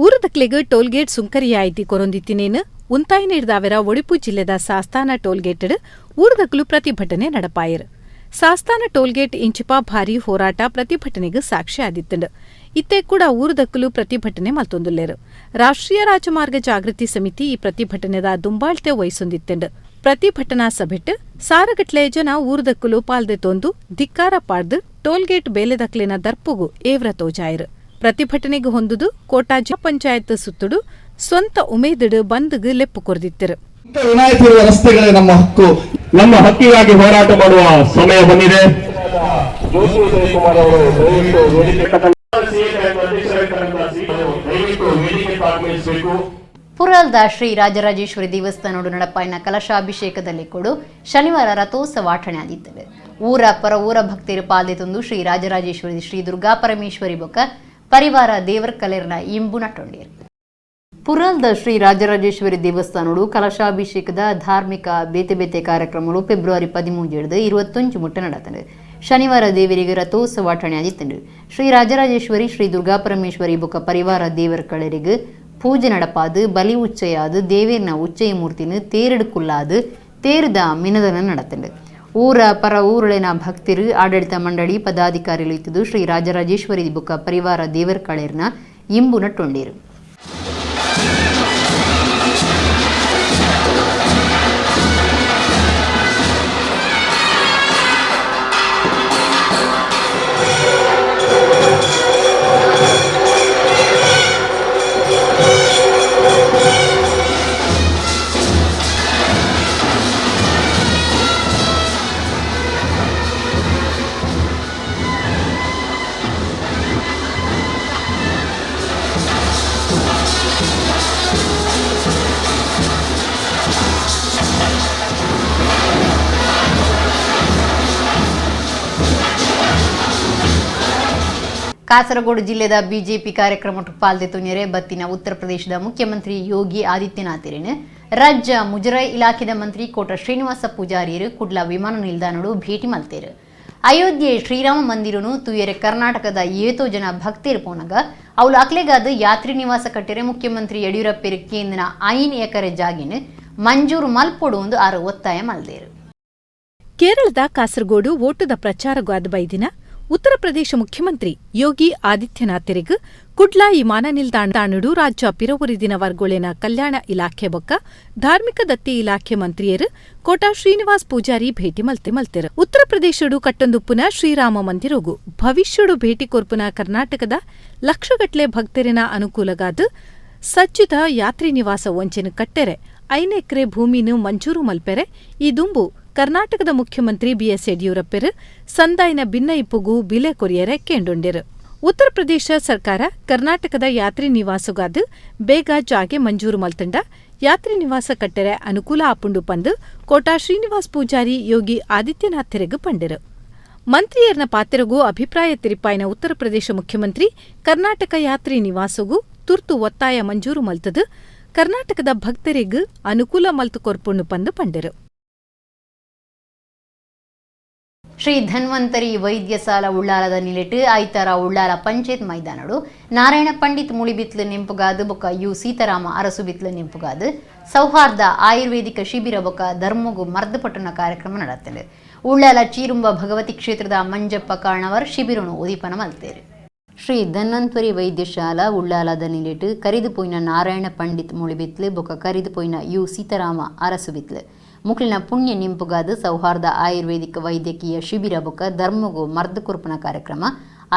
ಊರದಕ್ಲಿಗೆ ಟೋಲ್ ಗೇಟ್ ಸುಂಕರಿಯಾಯಿತಿ ಕೊರೊಂದಿತ್ತಿನೇನು ಉಂತಾಯಿ ನೀಡ್ದಾವೆರ ಒಡಿಪು ಜಿಲ್ಲೆದ ಸಾಸ್ತಾನ ಟೋಲ್ ಗೇಟ್ ಊರದಕ್ಲು ಪ್ರತಿಭಟನೆ ನಡಪಾಯಿರು. ಸಾಸ್ತಾನ ಟೋಲ್ಗೇಟ್ ಇಂಚಿಪ ಭಾರಿ ಹೋರಾಟ ಪ್ರತಿಭಟನೆಗೆ ಸಾಕ್ಷಿ ಆದಿತ್ತಂಡು. ಇತ್ತೆ ಕೂಡ ಊರುದಕ್ಕಲು ಪ್ರತಿಭಟನೆ ಮಲ್ತೊಂದುಲ್ಲೇರು. ರಾಷ್ಟ್ರೀಯ ರಾಜಮಾರ್ಗ ಜಾಗೃತಿ ಸಮಿತಿ ಈ ಪ್ರತಿಭಟನೆದ ದುಂಬಾಳ್ತೆ ವಹಿಸೊಂದಿತ್ತಂಡು. ಪ್ರತಿಭಟನಾ ಸಭೆಟ್ ಸಾರಗಟ್ಲೆ ಜನ ಊರುದಕ್ಕಲು ಪಾಲ್ದೆ ತೊಂದು ಧಿಕ್ಕಾರ ಪಾಡ್ದು ಟೋಲ್ಗೇಟ್ ಬೇಲೆದಕ್ಲಿನ ದರ್ಪುಗು ಏವ್ರ ತೋಜಾಯರು. ಪ್ರತಿಭಟನೆಗೆ ಹೊಂದುದು ಕೋಟಾ ಜಿಲ್ಲಾ ಪಂಚಾಯತ್ ಸುತ್ತುಡು ಸ್ವಂತ ಉಮೇದಿಡು ಬಂದ್ಗೆ ಲೆಪ್ಪು ಕೊರ್ದಿತ್ತರು. ವಿನಾಯಿತಿ ಇರುವ ರಸ್ತೆಗಳೇ ನಮ್ಮ ಹಕ್ಕು, ನಮ್ಮ ಹಕ್ಕಿಗಾಗಿ ಹೋರಾಟ ಮಾಡುವ ಸಮಯ ಬಂದಿದೆ. ಪುರಲ್ದ ಶ್ರೀ ರಾಜರಾಜೇಶ್ವರಿ ದೇವಸ್ಥಾನೋಡು ನಡಪಾಯಿನ ಕಲಶಾಭಿಷೇಕದಲ್ಲಿ ಕೊಡು ಶನಿವಾರ ರಥೋತ್ಸವ ಆಠಣೆ ಆದಿತ್ತವೆ. ಊರ ಪರ ಊರ ಭಕ್ತರು ಪಾಲ್ದೆ ತಂದು ಶ್ರೀ ರಾಜರಾಜೇಶ್ವರಿ ಶ್ರೀ ದುರ್ಗಾ ಪರಮೇಶ್ವರಿ ಬೊಕ್ಕ ಪರಿವಾರ ದೇವರ ಕಲೆರ್ನ ಇಂಬು ನಟ್ಟೊಂಡೇರು. ಪುರಲ್ದ ಶ್ರೀ ರಾಜರಾಜೇಶ್ವರಿ ದೇವಸ್ಥಾನೋಡು ಕಲಶಾಭಿಷೇಕದ ಧಾರ್ಮಿಕ ಬೇತೆ ಬೇತೆ ಕಾರ್ಯಕ್ರಮಗಳು ಫೆಬ್ರವರಿ 13 21 ಮುಟ್ಟ ನಡೆತಂಡು. ಶನಿವಾರ ದೇವರಿಗೆ ರಥೋತ್ಸವ ಆಠಣೆ ಆದಿತ್ತಂಡು. ಶ್ರೀ ರಾಜರಾಜೇಶ್ವರಿ ಶ್ರೀ ದುರ್ಗಾ ಪರಮೇಶ್ವರಿ ಬೊಕ್ಕ ಪರಿವಾರ ದೇವರ ಕಳೆರಿಗೆ ಪೂಜೆ நடப்பாது ಬಲಿ ಉಚ್ಚಯಾದು ದೇವೇರ್ನ ಉಚ್ಚಯ ಮೂರ್ತಿನ ತೇರಿಡುಕುಲ್ಲಾದು ತೇರುದ ಮಿನದನ நடத்துண்டு. ಊರ ಪರ ಊರುಳಿನ ಭಕ್ತರು ಆಡಳಿತ ಮಂಡಳಿ ಪದಾಧಿಕಾರಿಗಳು ಇತ್ತದು ಶ್ರೀ ರಾಜರಾಜೇಶ್ವರಿ ಬೊಕ್ಕ ಪರಿವಾರ ದೇವರ ಕಳೆರ್ನ ಇಂಬು ನಟ್ಟೊಂಡೇರು. ಕಾಸರಗೋಡು ಜಿಲ್ಲೆದ ಬಿಜೆಪಿ ಕಾರ್ಯಕ್ರಮ ಪಾಲ್ದೆತು ನೆರೆ ಬತ್ತಿನ ಉತ್ತರ ಪ್ರದೇಶದ ಮುಖ್ಯಮಂತ್ರಿ ಯೋಗಿ ಆದಿತ್ಯನಾಥ್ ರಾಜ್ಯ ಮುಜರಾಯಿ ಇಲಾಖೆದ ಮಂತ್ರಿ ಕೋಟ ಶ್ರೀನಿವಾಸ ಪೂಜಾರಿಯರು ಕುಡ್ಲ ವಿಮಾನ ನಿಲ್ದಾಣಡು ಭೇಟಿ ಮಲ್ತೇರು. ಅಯೋಧ್ಯೆ ಶ್ರೀರಾಮ ಮಂದಿರನು ತುಯರೆ ಕರ್ನಾಟಕದ ಏತೋ ಜನ ಭಕ್ತರು ಪೋನಗ ಅವಳು ಅಕ್ಲೆಗಾದ ಯಾತ್ರಿ ನಿವಾಸ ಕಟ್ಟಿರೆ ಮುಖ್ಯಮಂತ್ರಿ ಯಡಿಯೂರಪ್ಪರ ಕೇಂದ್ರ 5 ಎಕರೆ ಜಾಗಿನ ಮಂಜೂರು ಮಲ್ಪೊಡು ಎಂದು ಆರು ಒತ್ತಾಯ ಮಲ್ದೇರು. ಕೇರಳದ ಕಾಸರಗೋಡು ಓಟುದ ಪ್ರಚಾರಗಾದ ಬೈದಿನ ಉತ್ತರ ಪ್ರದೇಶ ಮುಖ್ಯಮಂತ್ರಿ ಯೋಗಿ ಆದಿತ್ಯನಾಥರಿಗೆ ಕುಡ್ಲ ವಿಮಾನ ನಿಲ್ದಾಣಡು ರಾಜ್ಯ ಪಿರವುರಿದಿನ ವರ್ಗೊಳಿನ ಕಲ್ಯಾಣ ಇಲಾಖೆ ಬೊಕ್ಕ ಧಾರ್ಮಿಕ ದತ್ತಿ ಇಲಾಖೆ ಮಂತ್ರಿಯರು ಕೋಟಾ ಶ್ರೀನಿವಾಸ್ ಪೂಜಾರಿ ಭೇಟಿ ಮಲ್ತೆರು. ಉತ್ತರ ಪ್ರದೇಶಡು ಕಟ್ಟೊಂದುಪ್ಪುನ ಶ್ರೀರಾಮ ಮಂದಿರಗು ಭವಿಷ್ಯಡು ಭೇಟಿ ಕೊರ್ಪುನ ಕರ್ನಾಟಕದ ಲಕ್ಷಗಟ್ಲೆ ಭಕ್ತರಿನ ಅನುಕೂಲಗಾದ ಸಜ್ಜಿತ ಯಾತ್ರಿ ನಿವಾಸ ಒಂಚೆನು ಕಟ್ಟೆರೆ 5 ಎಕರೆ ಭೂಮಿನು ಮಂಜೂರು ಮಲ್ಪೆರೆ ಈ ದುಂಬು ಕರ್ನಾಟಕದ ಮುಖ್ಯಮಂತ್ರಿ ಬಿಎಸ್ ಯಡಿಯೂರಪ್ಪರು ಸಂದಾಯಿನ ಭಿನ್ನಯಿಪ್ಪುಗೂ ಬಿಲೆ ಕೊರಿಯರೆ ಕೇಂಡೊಂಡಿರು. ಉತ್ತರ ಪ್ರದೇಶ ಸರ್ಕಾರ ಕರ್ನಾಟಕದ ಯಾತ್ರಿ ನಿವಾಸಗಾದ ಬೇಗ ಜಾಗೆ ಮಂಜೂರು ಮಲ್ತಂಡ ಯಾತ್ರಿ ನಿವಾಸ ಕಟ್ಟೆರೆ ಅನುಕೂಲ ಆಪುಂಡು ಪಂದು ಕೋಟಾ ಶ್ರೀನಿವಾಸ್ ಪೂಜಾರಿ ಯೋಗಿ ಆದಿತ್ಯನಾಥರೆಗ್ ಪಂಡಿರು. ಮಂತ್ರಿಯರ್ನ ಪಾತ್ರಗೂ ಅಭಿಪ್ರಾಯ ತಿರಿಪಾಯಿನ ಉತ್ತರ ಪ್ರದೇಶ ಮುಖ್ಯಮಂತ್ರಿ ಕರ್ನಾಟಕ ಯಾತ್ರಿ ನಿವಾಸಗೂ ತುರ್ತು ಒತ್ತಾಯ ಮಂಜೂರು ಮಲ್ತದು ಕರ್ನಾಟಕದ ಭಕ್ತರಿಗ್ ಅನುಕೂಲ ಮಲ್ತು ಕೊರ್ಪುಂಡು ಪಂದು ಪಂಡಿರು. ಶ್ರೀ ಧನ್ವಂತರಿ ವೈದ್ಯಸಾಲ ಉಳ್ಳಾಲದ ನಿಲೆಟು ಐತಾರ ಉಳ್ಳಾಲ ಪಂಚಾಯತ್ ಮೈದಾನಡು ನಾರಾಯಣ ಪಂಡಿತ್ ಮುಳಿಬಿತ್ಲು ನೆಂಪುಗಾದು ಬೊಕ್ಕ you Seetharama Arasu ಬಿತ್ಲು ನೆಂಪುಗಾದು ಸೌಹಾರ್ದ ಆಯುರ್ವೇದಿಕ ಶಿಬಿರ ಬೊಕ್ಕ ಧರ್ಮಗು ಮರ್ದಪಟ್ಟಣ ಕಾರ್ಯಕ್ರಮ ನಡೆಯುತ್ತದೆ. ಉಳ್ಳಾಲ ಚೀರುಂಬ ಭಗವತಿ ಕ್ಷೇತ್ರದ ಮಂಜಪ್ಪ ಕಾರಣವರ್ ಶಿಬಿರನು ಉದೀಪನ ಮಲ್ತೇರು. ಶ್ರೀ ಧನ್ವಂತರಿ ವೈದ್ಯಶಾಲಾ ಉಳ್ಳಾಲದ ನಿಲೆಟು ಕರಿದು ಪೋಯಿನ ನಾರಾಯಣ ಪಂಡಿತ್ ಮುಳಿಬಿತ್ಲು ಬೊಕ್ಕ ಕರಿದು ಪೋಯಿನ you Seetharama Arasu ಬಿತ್ಲು ಮುಕ್ಲಿನ ಪುಣ್ಯ ನಿಂಪುಗಾದ ಸೌಹಾರ್ದ ಆಯುರ್ವೇದಿಕ ವೈದ್ಯಕೀಯ ಶಿಬಿರ ಬೊಕ್ಕ ಧರ್ಮಗು ಮರ್ದು ಕುರ್ಪನ ಕಾರ್ಯಕ್ರಮ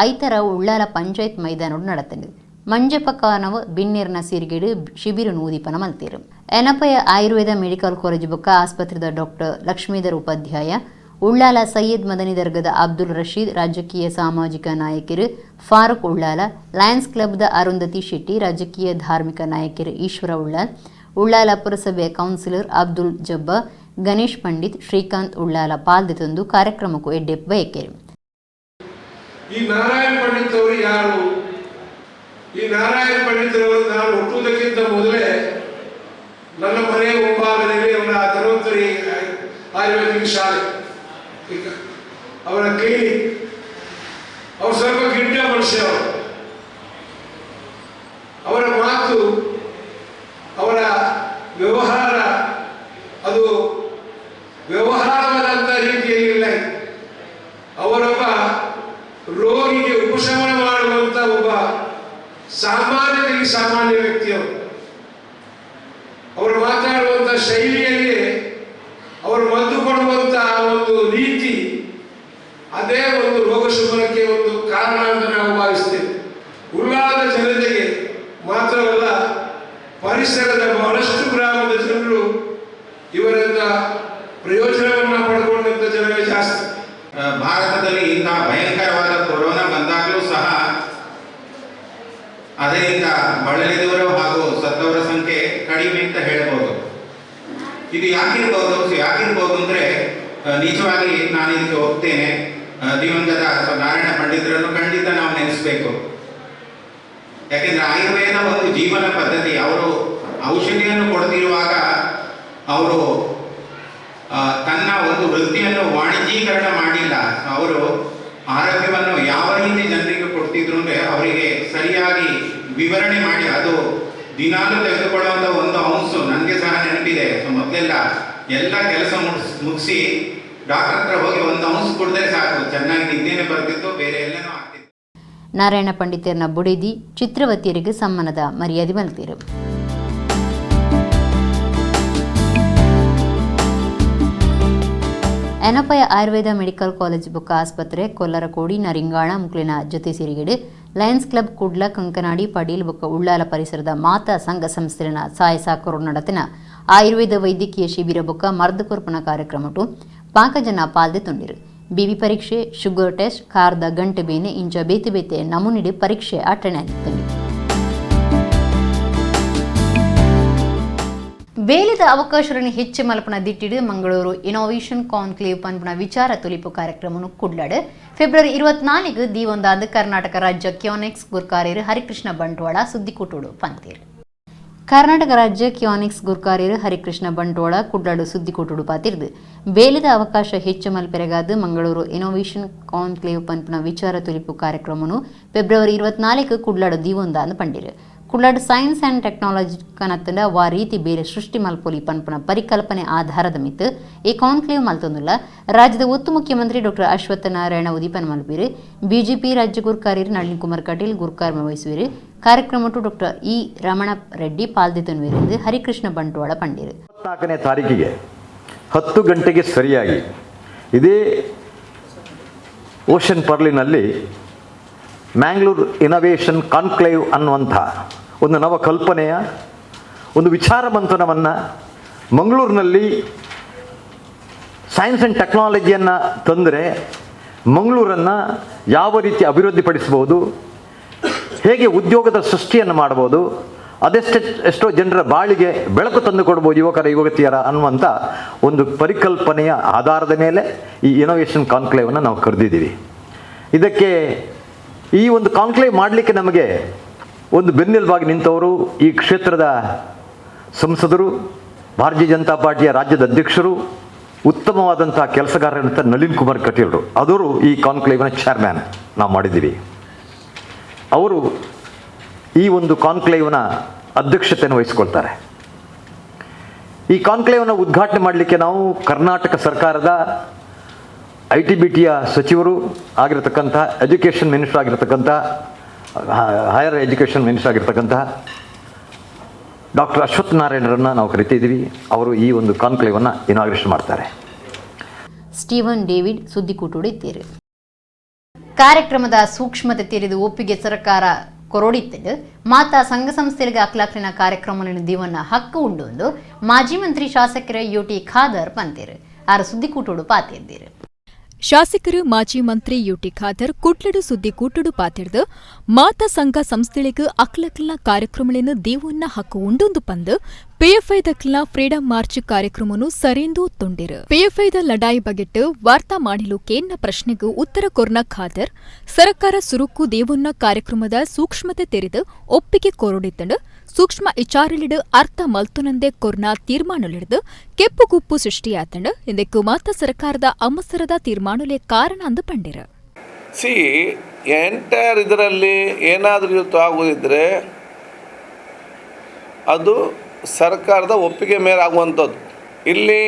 ಐತರ ಉಳ್ಳಾಲ ಪಂಚಾಯತ್ ಮೈದಾನೋಡು ನಡೆತಂಡು. ಮಂಜಪ್ಪ ಕಾನವ ಬಿನ್ನೇರ್ನ ಸೀರ್ಗೇಡು ಶಿಬಿರ ಉದೀಪನ ಮಲ್ತೇರು. ಎನಪಯ ಆಯುರ್ವೇದ ಮೆಡಿಕಲ್ ಕಾಲೇಜು ಬೊಕ್ಕ ಆಸ್ಪತ್ರೆದ ಡಾಕ್ಟರ್ ಲಕ್ಷ್ಮೀಧರ್ ಉಪಾಧ್ಯಾಯ, ಉಳ್ಳಾಲ ಸೈಯದ್ ಮದನಿ ದರ್ಗದ ಅಬ್ದುಲ್ ರಶೀದ್, ರಾಜಕೀಯ ಸಾಮಾಜಿಕ ನಾಯಕರು ಫಾರೂಕ್ ಉಳ್ಳಾಲ, ಲಯನ್ಸ್ ಕ್ಲಬ್ದ ಅರುಂಧತಿ ಶೆಟ್ಟಿ, ರಾಜಕೀಯ ಧಾರ್ಮಿಕ ನಾಯಕರು ಈಶ್ವರ ಉಳ್ಳಾಲ್, ಉಳ್ಳಾಲ ಪುರಸಭೆ ಕೌನ್ಸಿಲರ್ ಅಬ್ದುಲ್ ಜಬ್ಬಾ, ಗಣೇಶ್ ಪಂಡಿತ್, ಶ್ರೀಕಾಂತ್ ಉಳ್ಳಾಲ ಪಾಲ್ದಿತಂದು ಕಾರ್ಯಕ್ರಮಕ್ಕೂ ಎಡ್ಡೆ ಬಯಕೆರು. ಈ ನಾರಾಯಣ ಪಂಡಿತ್ ಅವರು ಯಾರು? ಈ ನಾರಾಯಣ ಪಂಡಿತರವರು ನಾನು ಹುಟ್ಟುವುದಕ್ಕಿಂತ ಮೊದಲೇ ನನ್ನ ಮನೆಯ ಮುಂಭಾಗದಲ್ಲಿ ಅವರ ಧನ್ವಂತರಿ ಆಯುರ್ವೇದಿಕ್ ಶಾಲೆ, ಅವರ ಕ್ಲಿನಿಕ್. ಅವರು ಸ್ವಲ್ಪ ಗಿಡ್ಡ ಮನುಷ್ಯ. ಅವರ ಮಾತು, ಅವರ ವ್ಯವಹಾರ, ಅದು ವ್ಯವಹಾರವಾದಂಥ ರೀತಿಯಲ್ಲಿ ಇಲ್ಲ. ಅವರೊಬ್ಬ ರೋಗಿಗೆ ಉಪಶಮನ ಮಾಡುವಂಥ ಒಬ್ಬ ಸಾಮಾನ್ಯದಲ್ಲಿ ಸಾಮಾನ್ಯ ವ್ಯಕ್ತಿಯವರು. ಅವರು ಮಾತಾಡುವಂಥ ಶೈಲಿಯಲ್ಲಿ, ಅವರು ಮದ್ದು ಕೊಡುವಂತಹ ಒಂದು ರೀತಿ, ಅದೇ ಒಂದು ರೋಗ ಶಮನಕ್ಕೆ ಒಂದು ಕಾರಣ ಅಂತ ನಾವು ಭಾವಿಸ್ತೇವೆ. ಉಳ್ಳಾಲದ ಜನತೆಗೆ ಮಾತ್ರವಲ್ಲ, ಪರಿಸರದ ಬಹಳಷ್ಟು ಗ್ರಾಮದ ಜನರು ಇವರಿಂದ ಪ್ರಯೋಜನವನ್ನು ಪಡ್ಕೊಂಡಂತ ಜನರೇ ಜಾಸ್ತಿ. ಭಾರತದಲ್ಲಿ ಇಂತಹ ಭಯಂಕರವಾದ ಕೊರೋನಾ ಬಂದಾಗಲೂ ಸಹ ಅದರಿಂದ ಬಳಲಿದವರು ಹಾಗೂ ಸತ್ತವರ ಸಂಖ್ಯೆ ಕಡಿಮೆ ಅಂತ ಹೇಳ್ಬೋದು. ಇದು ಯಾಕಿರ್ಬೋದು ಅಂದರೆ ನಿಜವಾಗಿ ನಾನು ಇದಕ್ಕೆ ಹೋಗ್ತೇನೆ. ದಿವಂಗತ ನಾರಾಯಣ ಪಂಡಿತರನ್ನು ಖಂಡಿತ ನಾವು ನೆನೆಸಬೇಕು. ಯಾಕೆಂದರೆ ಆಯುರ್ವೇದ ಒಂದು ಜೀವನ ಪದ್ಧತಿ. ಅವರು ಔಷಧಿಯನ್ನು ಕೊಡ್ತಿರುವಾಗ ಅವರು ತನ್ನ ಒಂದು ವೃತ್ತಿಯನ್ನು ವಾಣಿಜ್ಯೀಕರಣ ಮಾಡಿಲ್ಲ. ಅವರು ಆರೋಗ್ಯವನ್ನು ಯಾವ ರೀತಿ ಜನರಿಗೆ ಕೊಡ್ತಿದ್ರು ಅಂದರೆ ಅವರಿಗೆ ಸರಿಯಾಗಿ ವಿವರಣೆ ಮಾಡಿ, ಅದು ದಿನಾಲು ತೆಗೆದುಕೊಳ್ಳುವಂಥ ಒಂದು ಅಂಶ ನನಗೆ ಸಹ ನೆನಪಿದೆ. ಸೊ ಮೊದಲೆಲ್ಲ ಎಲ್ಲ ಕೆಲಸ ಮುಗಿಸಿ ಡಾಕ್ಟರ್ ಹತ್ರ ಹೋಗಿ ಒಂದು ಅಂಶ ಕುಡಿದ್ರೆ ಸಾಕು, ಚೆನ್ನಾಗಿ ನಿದ್ದೆನೇ ಬರ್ತಿತ್ತು, ಬೇರೆ ಎಲ್ಲನೂ ಆಗ್ತಿತ್ತು. ನಾರಾಯಣ ಪಂಡಿತರನ್ನ ಬುಡಿದಿ ಚಿತ್ರವತಿಯರಿಗೆ ಸಮ್ಮಾನದ ಮರ್ಯಾದೆ ಮಲ್ತೀರು. ಎನಪಯ ಆಯುರ್ವೇದ ಮೆಡಿಕಲ್ ಕಾಲೇಜ್ ಬೊಕ್ಕ ಆಸ್ಪತ್ರೆ ಕೊಲ್ಲರಕೋಡಿ ನರಿಂಗಾಣ ಮುಕ್ಲಿನ ಜೊತೆ ಸಿರಿಗೇಡು ಲಯನ್ಸ್ ಕ್ಲಬ್ ಕುಡ್ಲ ಕಂಕನಾಡಿ ಪಡೀಲ್ ಬೊಕ್ಕ ಉಳ್ಳಾಲ ಪರಿಸರದ ಮಾತಾ ಸಂಘ ಸಂಸ್ಥೆನ ಸಹಾಯ ಸಾಕರು ನಡತಿನ ಆಯುರ್ವೇದ ವೈದ್ಯಕೀಯ ಶಿಬಿರ ಬೊಕ್ಕ ಮರ್ದು ಕೊರ್ಪಣ ಕಾರ್ಯಕ್ರಮಟು ಪಾಕ ಜನ ಪಾಲ್ದೆ ತುಂಡಿರು. ಬಿಬಿ ಪರೀಕ್ಷೆ, ಶುಗರ್ ಟೆಸ್ಟ್, ಕಾರ್ದ ಗಂಟೆ ಬೇನೆ ಇಂಚ ಬೇತೆ ಬೇತೆ ನಮೂನಿಡಿ ಪರೀಕ್ಷೆ ಅಟೆಂಡ್ ಆಗಿತ್ತು. ಬೇಲಿದ ಅವಕಾಶಗಳನ್ನು ಹೆಚ್ಚು ಮಲ್ಪನ ದಿಟ್ಟಿಡು ಮಂಗಳೂರು ಇನೋವೇಷನ್ ಕಾನ್ಕ್ಲೇವ್ ಪನ್ಪುನ ವಿಚಾರ ತುಲಿಪು ಕಾರ್ಯಕ್ರಮವನ್ನು ಕುಡ್ಲಾಡು ಫೆಬ್ರವರಿ 24 ದೀವೊಂದಾದ ಕರ್ನಾಟಕ ರಾಜ್ಯ ಕ್ಯೋನೆಕ್ಸ್ ಗುರ್ಕಾರ್ಯರು ಹರಿಕೃಷ್ಣ ಬಂಟ್ವಾಳ ಸುದ್ದಿಕೂಟೋಡು ಪಂತೇರು. ಕರ್ನಾಟಕ ರಾಜ್ಯ ಕ್ಯೋನೆಕ್ಸ್ ಗುರ್ಕಾರ್ಯರು ಹರಿಕೃಷ್ಣ ಬಂಟ್ವಾಳ ಕುಡ್ಲಾಡು ಸುದ್ದಿಕೂಟೋಡು ಪಾತಿರ್ದು ಬೇಲಿದ ಅವಕಾಶ ಹೆಚ್ಚು ಮಲ್ಪೆರೆಗಾದ ಮಂಗಳೂರು ಇನೋವೇಷನ್ ಕಾನ್ಕ್ಲೇವ್ ಪನ್ಪುನ ವಿಚಾರ ತುಲಿಪು ಕಾರ್ಯಕ್ರಮವನ್ನು ಫೆಬ್ರವರಿ 24 ಕುಡ್ಲಾಡು ದೀವೊಂದಾದ ಪಂಡಿರು. ಕುಳ್ಳಡ್ science and technology ಕನತ್ತಂಡ ವಾ ರೀತಿ ಬೇರೆ ಸೃಷ್ಟಿ ಮಲ್ಪೊಲಿ ಪನ್ಪುನ ಪರಿಕಲ್ಪನೆ ಆಧಾರದ ಮಿತ್ತು ಈ ಕಾನ್ಕ್ಲೇವ್ ಮಲ್ತೊಂದುಲ್ಲ. ರಾಜ್ಯದ ಒತ್ತು ಮುಖ್ಯಮಂತ್ರಿ ಡಾಕ್ಟರ್ ಅಶ್ವತ್ಥ ನಾರಾಯಣ ಉದೀಪನ ಮಲ್ಪೀರು. ಬಿಜೆಪಿ ರಾಜ್ಯ ಗುರ್ಕಾರ್ಯರು ನಳಿನ್ ಕುಮಾರ್ ಕಟೀಲ್ ಗುರ್ಕಾರ್ಮ ವಹಿಸುವಿರು. ಕಾರ್ಯಕ್ರಮಟ್ಟು ಡಾಕ್ಟರ್ ಇ ರಮಣ ರೆಡ್ಡಿ ಪಾಲ್ದಿತನ್ವೀರು ಎಂದು ಹರಿಕೃಷ್ಣ ಬಂಟ್ವಾಳ ಪಂಡಿರು. 24ನೇ ತಾರೀಕಿಗೆ 10 ಗಂಟೆಗೆ ಸರಿಯಾಗಿ ಇದೇ ಓಷನ್ ಪರ್ಲಿನಲ್ಲಿ ಮ್ಯಾಂಗ್ಳೂರ್ ಇನೋವೇಷನ್ ಕಾನ್ಕ್ಲೇವ್ ಅನ್ನುವಂಥ ಒಂದು ನವಕಲ್ಪನೆಯ ಒಂದು ವಿಚಾರ ಮಂಥನವನ್ನು ಮಂಗಳೂರಿನಲ್ಲಿ ಸೈನ್ಸ್ ಆ್ಯಂಡ್ ಟೆಕ್ನಾಲಜಿಯನ್ನು ತಂದರೆ ಮಂಗಳೂರನ್ನು ಯಾವ ರೀತಿ ಅಭಿವೃದ್ಧಿಪಡಿಸ್ಬೋದು, ಹೇಗೆ ಉದ್ಯೋಗದ ಸೃಷ್ಟಿಯನ್ನು ಮಾಡ್ಬೋದು, ಅದೆಷ್ಟೆ ಎಷ್ಟೋ ಜನರ ಬಾಳಿಗೆ ಬೆಳಕು ತಂದು ಕೊಡ್ಬೋದು ಯುವಕರ ಯುವತಿಯರ ಅನ್ನುವಂಥ ಒಂದು ಪರಿಕಲ್ಪನೆಯ ಆಧಾರದ ಮೇಲೆ ಈ ಇನೋವೇಷನ್ ಕಾನ್ಕ್ಲೇವನ್ನು ನಾವು ಕರೆದಿದ್ದೀವಿ. ಇದಕ್ಕೆ ಈ ಒಂದು ಕಾನ್ಕ್ಲೇವ್ ಮಾಡಲಿಕ್ಕೆ ನಮಗೆ ಒಂದು ಬೆನ್ನೆಲುಬಾಗಿ ನಿಂತವರು ಈ ಕ್ಷೇತ್ರದ ಸಂಸದರು, ಭಾರತೀಯ ಜನತಾ ಪಾರ್ಟಿಯ ರಾಜ್ಯದ ಅಧ್ಯಕ್ಷರು, ಉತ್ತಮವಾದಂಥ ಕೆಲಸಗಾರರಂತ ನಳಿನ್ ಕುಮಾರ್ ಕಟೀಲರು. ಅವರು ಈ ಕಾನ್ಕ್ಲೇವ್ನ ಚೇರ್ಮ್ಯಾನ್ ನಾವು ಮಾಡಿದ್ದೀವಿ. ಅವರು ಈ ಒಂದು ಕಾನ್ಕ್ಲೇವ್ನ ಅಧ್ಯಕ್ಷತೆಯನ್ನು ವಹಿಸಿಕೊಳ್ತಾರೆ. ಈ ಕಾನ್ಕ್ಲೇವ್ನ ಉದ್ಘಾಟನೆ ಮಾಡಲಿಕ್ಕೆ ನಾವು ಕರ್ನಾಟಕ ಸರ್ಕಾರದ IT BT ಸಚಿವರು ಆಗಿರತಕ್ಕಂಥ, ಎಜುಕೇಷನ್ ಮಿನಿಸ್ಟರ್ ಆಗಿರತಕ್ಕಂಥ, higher education minister ಆಗಿರ್ತಕ್ಕಂಥ ಡಾಕ್ಟರ್ ಅಶ್ವತ್ಥ ನಾರಾಯಣರನ್ನು ನಾವು ಕರಿತಿದ್ದೀವಿ. ಅವರು ಈ ಒಂದು ಕಾನ್ಕ್ಲೇವನ್ನು ಇನಾಗ್ರೇಷನ್ ಮಾಡ್ತಾರೆ. ಸ್ಟೀವನ್ ಡೇವಿಡ್ ಸುದ್ದಿಕೂಟೋಡು ಇದ್ದೀರಿ. ಕಾರ್ಯಕ್ರಮದ ಸೂಕ್ಷ್ಮತೆ ತೆರೆದು ಒಪ್ಪಿಗೆ ಸರ್ಕಾರ ಕೊರೊಡಿತ್ತು. ಮಾತಾ ಸಂಘ ಸಂಸ್ಥೆಗಳಿಗೆ ಅಕ್ಲಾಕ್ಲಿನ ಕಾರ್ಯಕ್ರಮಗಳನ್ನು ದಿವನ್ನ ಹಕ್ಕು ಉಂಡು ಎಂದು ಮಾಜಿ ಮಂತ್ರಿ ಶಾಸಕರ ಯುಟಿ ಖಾದರ್ ಪಂತೇರು ಆರ ಸುದ್ದಿಕೂಟೋಡು ಪಾತಿದ್ದೀರು. ಶಾಸಕರು ಮಾಜಿ ಮಂತ್ರಿ ಯುಟಿ ಖಾದರ್ ಕುಟ್ಲಡು ಸುದ್ದಿ ಕೂಟಡು ಪಾತಿರ್ದು ಮಾತಾ ಸಂಘ ಸಂಸ್ಥೆಗಳಿಗೆ ಅಕ್ಲಕ್ಲಿನ ಕಾರ್ಯಕ್ರಮಗಳನ್ನು ದೇವನ್ನ ಹಕ್ಕು ಉಂಡೊಂದು ಪಂದು ಪಿಎಫ್ಐ ದಕ್ಲಿನ ಫ್ರೀಡಂ ಮಾರ್ಚ್ ಕಾರ್ಯಕ್ರಮವನ್ನು ಸರೆಂದು ತೊಂಡಿರು. ಪಿಎಫ್ಐದ ಲಡಾಯಿ ಬಗೆಟ್ಟು ವಾರ್ತಾ ಮಾಡಿಲು ಕೇನ್ನ ಪ್ರಶ್ನೆಗೂ ಉತ್ತರ ಕೊರ್ನ ಖಾದರ್ ಸರ್ಕಾರ ಸುರುಕು ದೇವನ್ನ ಕಾರ್ಯಕ್ರಮದ ಸೂಕ್ಷ್ಮತೆ ತೆರೆದು ಒಪ್ಪಿಗೆ ಕೋರೊಡಿತ್ತಂಡು ಸೂಕ್ಷ್ಮ ಇಚಾರಲಿಡು ಅರ್ಥ ಮಲ್ತುನಂದೆ ಕೊರ್ನ ತೀರ್ಮಾನಲಿಡ್ದು ಕೆಪ್ಪುಗುಪ್ಪು ಸೃಷ್ಟಿಯಾತಂಡು ಇದಕ್ಕೂ ಮಾತಾ ಸರ್ಕಾರದ ಅಮಸರದ ತೀರ್ಮಾನಲೆ ಕಾರಣ ಅಂದು ಪಂಡಿರು. ಸಿ ಎಂಟೈರ್ ಇದರಲ್ಲಿ ಏನಾದರೂ ಇವತ್ತು ಆಗುವುದಿದ್ದರೆ ಅದು ಸರ್ಕಾರದ ಒಪ್ಪಿಗೆ ಮೇಲೆ ಆಗುವಂಥದ್ದು. ಇಲ್ಲಿ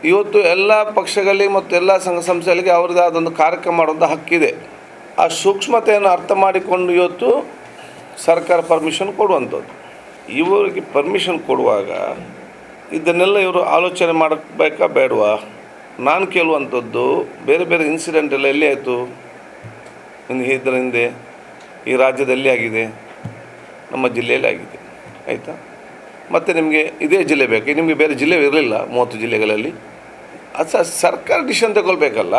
ಇವತ್ತು ಎಲ್ಲ ಪಕ್ಷಗಳಿಗೆ ಮತ್ತು ಎಲ್ಲ ಸಂಘ ಸಂಸ್ಥೆಗಳಿಗೆ ಅವರದೇ ಆದೊಂದು ಕಾರ್ಯಕ್ರಮ ಮಾಡುವಂಥ ಹಕ್ಕಿದೆ. ಆ ಸೂಕ್ಷ್ಮತೆಯನ್ನು ಅರ್ಥ ಮಾಡಿಕೊಂಡು ಇವತ್ತು ಸರ್ಕಾರ ಪರ್ಮಿಷನ್ ಕೊಡುವಂಥದ್ದು. ಇವರಿಗೆ ಪರ್ಮಿಷನ್ ಕೊಡುವಾಗ ಇದನ್ನೆಲ್ಲ ಇವರು ಆಲೋಚನೆ ಮಾಡಬೇಕಾ ಬೇಡವಾ? ನಾನು ಕೇಳುವಂಥದ್ದು, ಬೇರೆ ಬೇರೆ ಇನ್ಸಿಡೆಂಟ್ ಎಲ್ಲ ಎಲ್ಲಿ ಆಯಿತು ಇದರ ಹಿಂದೆ ಈ ರಾಜ್ಯದಲ್ಲಿ ಆಗಿದೆ, ನಮ್ಮ ಜಿಲ್ಲೆಯಲ್ಲಿ ಆಗಿದೆ, ಆಯಿತಾ? ಮತ್ತು ನಿಮಗೆ ಇದೇ ಜಿಲ್ಲೆ ಬೇಕು, ನಿಮಗೆ ಬೇರೆ ಜಿಲ್ಲೆ ಇರಲಿಲ್ಲ 30 ಜಿಲ್ಲೆಗಳಲ್ಲಿ. ಅದು ಸರ್ಕಾರ ಡಿಸಿಷನ್ ತಗೊಳ್ಬೇಕಲ್ಲ.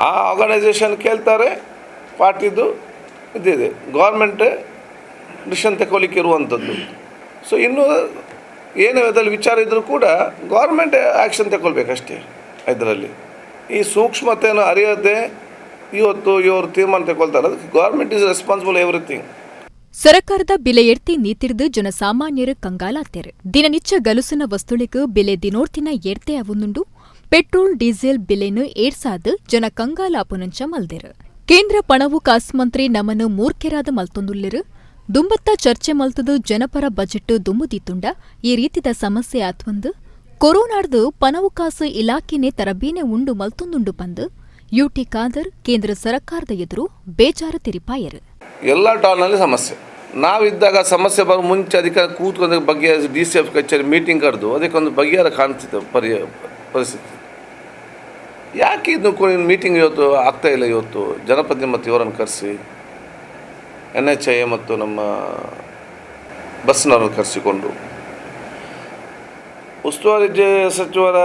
ಆ ಆರ್ಗನೈಸೇಷನ್ ಕೇಳ್ತಾರೆ, ಪಾರ್ಟಿದು ಇದಿದೆ, ಗೌರ್ಮೆಂಟ್ ಡಿಸಿಷನ್ ತಗೊಳ್ಳಿಕ್ಕೆ ಇರುವಂಥದ್ದು. ಸೊ ಇನ್ನೂ ಏನು ಅದರಲ್ಲಿ ವಿಚಾರ ಇದ್ದರೂ ಕೂಡ ಗೌರ್ಮೆಂಟ್ ಆ್ಯಕ್ಷನ್ ತಗೊಳ್ಬೇಕಷ್ಟೇ. ಇದರಲ್ಲಿ ಈ ಸೂಕ್ಷ್ಮತೆಯನ್ನು ಅರಿಯದೆ ಇವತ್ತು ಇವರು ತೀರ್ಮಾನ ತಗೊಳ್ತಾರೆ. ಅದಕ್ಕೆ government is responsible everything. ಸರ್ಕಾರದ ಬೆಲೆ ಎರ್ತಿ ನೀತಿರ್ದು ಜನಸಾಮಾನ್ಯರು ಕಂಗಾಲಾತೇರು. ದಿನನಿತ್ಯ ಗಲುಸಿನ ವಸ್ತುಳಿಗೆ ಬೆಲೆ ದಿನೋರ್ತಿನ ಏರ್ತೆ ಅವುಂದುಂಡು. ಪೆಟ್ರೋಲ್ ಡೀಸೆಲ್ ಬೆಲೆನು ಏರ್ಸಾದ್ ಜನ ಕಂಗಾಲಾಪುನಂಚ ಮಲ್ದೆರು. ಕೇಂದ್ರ ಪಣವು ಕಾಸು ಮಂತ್ರಿ ನಮನು ಮೂರ್ಖೆರಾದ ಮಲ್ತೊಂದುಲ್ಲೆರು. ದುಂಬತ್ತ ಚರ್ಚೆ ಮಲ್ತದು ಜನಪರ ಬಜೆಟ್ ದುಂಬುದಿತ್ತುಂಡ ಈ ರೀತಿದ ಸಮಸ್ಯೆ ಆತ್ವಂದು ಕೊರೋನಾಡ್ದು ಪನವು ಕಾಸು ಇಲಾಖೆನೆ ತರಬೀನೆ ಉಂಡು ಮಲ್ತೊಂದುಂಡು ಪಂದು ಯುಟಿ ಖಾದರ್ ಕೇಂದ್ರ ಸರ್ಕಾರದ ಎದುರು ಬೇಜಾರು ತಿರಿಪಾಯರು. ಎಲ್ಲ ಟಾಲ್ನಲ್ಲಿ ಸಮಸ್ಯೆ. ನಾವಿದ್ದಾಗ ಸಮಸ್ಯೆ ಬರೋ ಮುಂಚೆ ಅದಕ್ಕೆ ಕೂತ್ಕೊಂಡು ಬಗ್ಗೆ D C F ಕಚೇರಿ ಮೀಟಿಂಗ್ ಕರೆದು ಅದಕ್ಕೊಂದು ಬಗೆಹರ ಕಾಣ್ತಿತ್ತು ಪರಿಸ್ಥಿತಿ. ಯಾಕೆ ಇದನ್ನು ಮೀಟಿಂಗ್ ಇವತ್ತು ಆಗ್ತಾಯಿಲ್ಲ? ಇವತ್ತು ಜನಪ್ರತಿನಿಧಿ ಮತ್ತು ಇವರನ್ನು ಕರೆಸಿ, NHI ಮತ್ತು ನಮ್ಮ ಬಸ್ನವರನ್ನು ಕರೆಸಿಕೊಂಡು ಉಸ್ತುವಾರಿ ಸಚಿವರ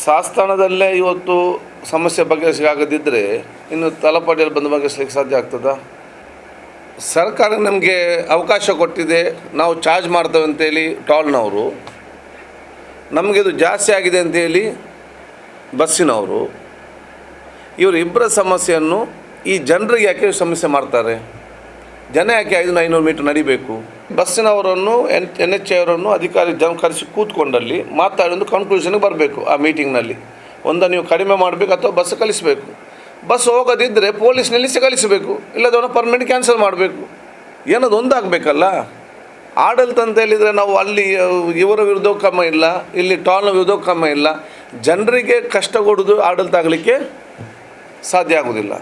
ಸಾಸ್ಥಾನದಲ್ಲೇ ಇವತ್ತು ಸಮಸ್ಯೆ ಬಗೆಹರಿಸಲಿಕ್ಕಾಗದಿದ್ದರೆ ಇನ್ನು ತಲಪಾಡಿಯಲ್ಲಿ ಬಂದು ಬಗೆಹರಿಸಲಿಕ್ಕೆ ಸಾಧ್ಯ ಆಗ್ತದಾ? ಸರ್ಕಾರ ನಮಗೆ ಅವಕಾಶ ಕೊಟ್ಟಿದೆ, ನಾವು ಚಾರ್ಜ್ ಮಾಡ್ತೇವೆ ಅಂತೇಳಿ ಟಾಲ್ನವರು, ನಮಗೆ ಇದು ಜಾಸ್ತಿ ಆಗಿದೆ ಅಂತೇಳಿ ಬಸ್ಸಿನವರು, ಇವರಿಬ್ಬರ ಸಮಸ್ಯೆಯನ್ನು ಈ ಜನರಿಗೆ ಯಾಕೆ ಸಮಸ್ಯೆ ಮಾಡ್ತಾರೆ? ಜನ ಯಾಕೆ 500 ಮೀಟರ್ ನಡಿಬೇಕು? ಬಸ್ಸಿನವರನ್ನು NHI ಅವರನ್ನು ಅಧಿಕಾರಿ ಜನ ಕರೆಸಿ ಕೂತ್ಕೊಂಡಲ್ಲಿ ಮಾತಾಡಿ ಒಂದು ಕನ್ಕ್ಲೂಷನ್ಗೆ ಬರಬೇಕು. ಆ ಮೀಟಿಂಗ್ನಲ್ಲಿ ಒಂದು ನೀವು ಕಡಿಮೆ ಮಾಡಬೇಕು ಅಥವಾ ಬಸ್ ಕಳಿಸಬೇಕು. ಬಸ್ ಹೋಗದಿದ್ದರೆ ಪೊಲೀಸ್ ನಿಲ್ಲಿಸಿ ಕಳಿಸಬೇಕು, ಇಲ್ಲದವನ್ನ ಪರ್ಮನೆಂಟ್ ಕ್ಯಾನ್ಸಲ್ ಮಾಡಬೇಕು. ಏನದು ಒಂದಾಗಬೇಕಲ್ಲ. ಆಡಳಿತ ಅಂತ ಹೇಳಿದರೆ ನಾವು ಅಲ್ಲಿ ಇವರ ವಿರುದ್ಧ ಕ್ರಮ ಇಲ್ಲ, ಇಲ್ಲಿ ಟಾಲ್ನ ವಿರುದ್ಧ ಕ್ರಮ ಇಲ್ಲ, ಜನರಿಗೆ ಕಷ್ಟ ಕೊಡೋದು ಆಡಳಿತ ಆಗಲಿಕ್ಕೆ ಸಾಧ್ಯ ಆಗೋದಿಲ್ಲ.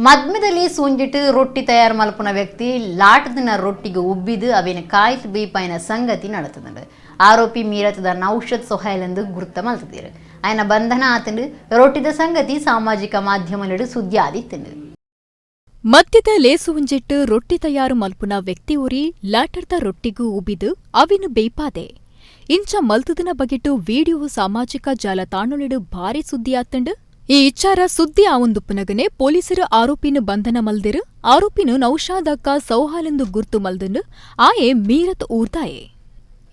ಮದ್ಮದಲ್ಲಿ ಸೂಂಜಿಟ್ಟು ರೊಟ್ಟಿ ತಯಾರು ಮಲ್ಪುನ ವ್ಯಕ್ತಿ ಲಾಟದಿನ ರೊಟ್ಟಿಗೆ ಉಬ್ಬಿದು ಅವೇನ ಕಾಯ್ತು ಬೇಪಾಯಿನ ಸಂಗತಿ ನಡೆತದಂಡು. ಆರೋಪಿ ಮೀರತದ ನೌಷದ್ ಸೊಹೈಲ್ ಎಂದು ಗುರುತ ಮಲ್ತದಿರು. ಆಯನ ಬಂಧನ ಆತಂಡು ರೊಟ್ಟಿದ ಸಂಗತಿ ಸಾಮಾಜಿಕ ಮಾಧ್ಯಮಲಿಡು ಸುದ್ದಿ ಆದಿತ್ತಂಡು. ಮದ್ಯದ ಲೇಸು ಉಂಜೆಟ್ಟು ರೊಟ್ಟಿ ತಯಾರು ಮಲ್ಪುನ ವ್ಯಕ್ತಿ ಒರಿ ಲಾಟರ್ದ ರೊಟ್ಟಿಗೂ ಉಬ್ಬಿದು ಅವಿನ ಬೇಪಾದೆ. ಇಂಚ ಮಲ್ತದನ ಬಗೆಟು ವಿಡಿಯೋ ಸಾಮಾಜಿಕ ಜಾಲತಾಣೊಳಿಡು ಭಾರಿ ಸುದ್ದಿಯಾತಂಡು. ಈ ಇಚ್ಚಾರ ಸುದ್ದಿ ಆವೊಂದುಪ್ಪುನಗನೆ ಪೊಲೀಸರು ಆರೋಪಿನ ಬಂಧನ ಮಲ್ದಿರು. ಆರೋಪಿನ ನೌಷಾದಕ್ಕ ಸೌಹಾಲೆಂದು ಗುರ್ತು ಮಲ್ದನ್ನು ಆಯೆ ಮೀರತ್ ಊರ್ದಾಯೆ.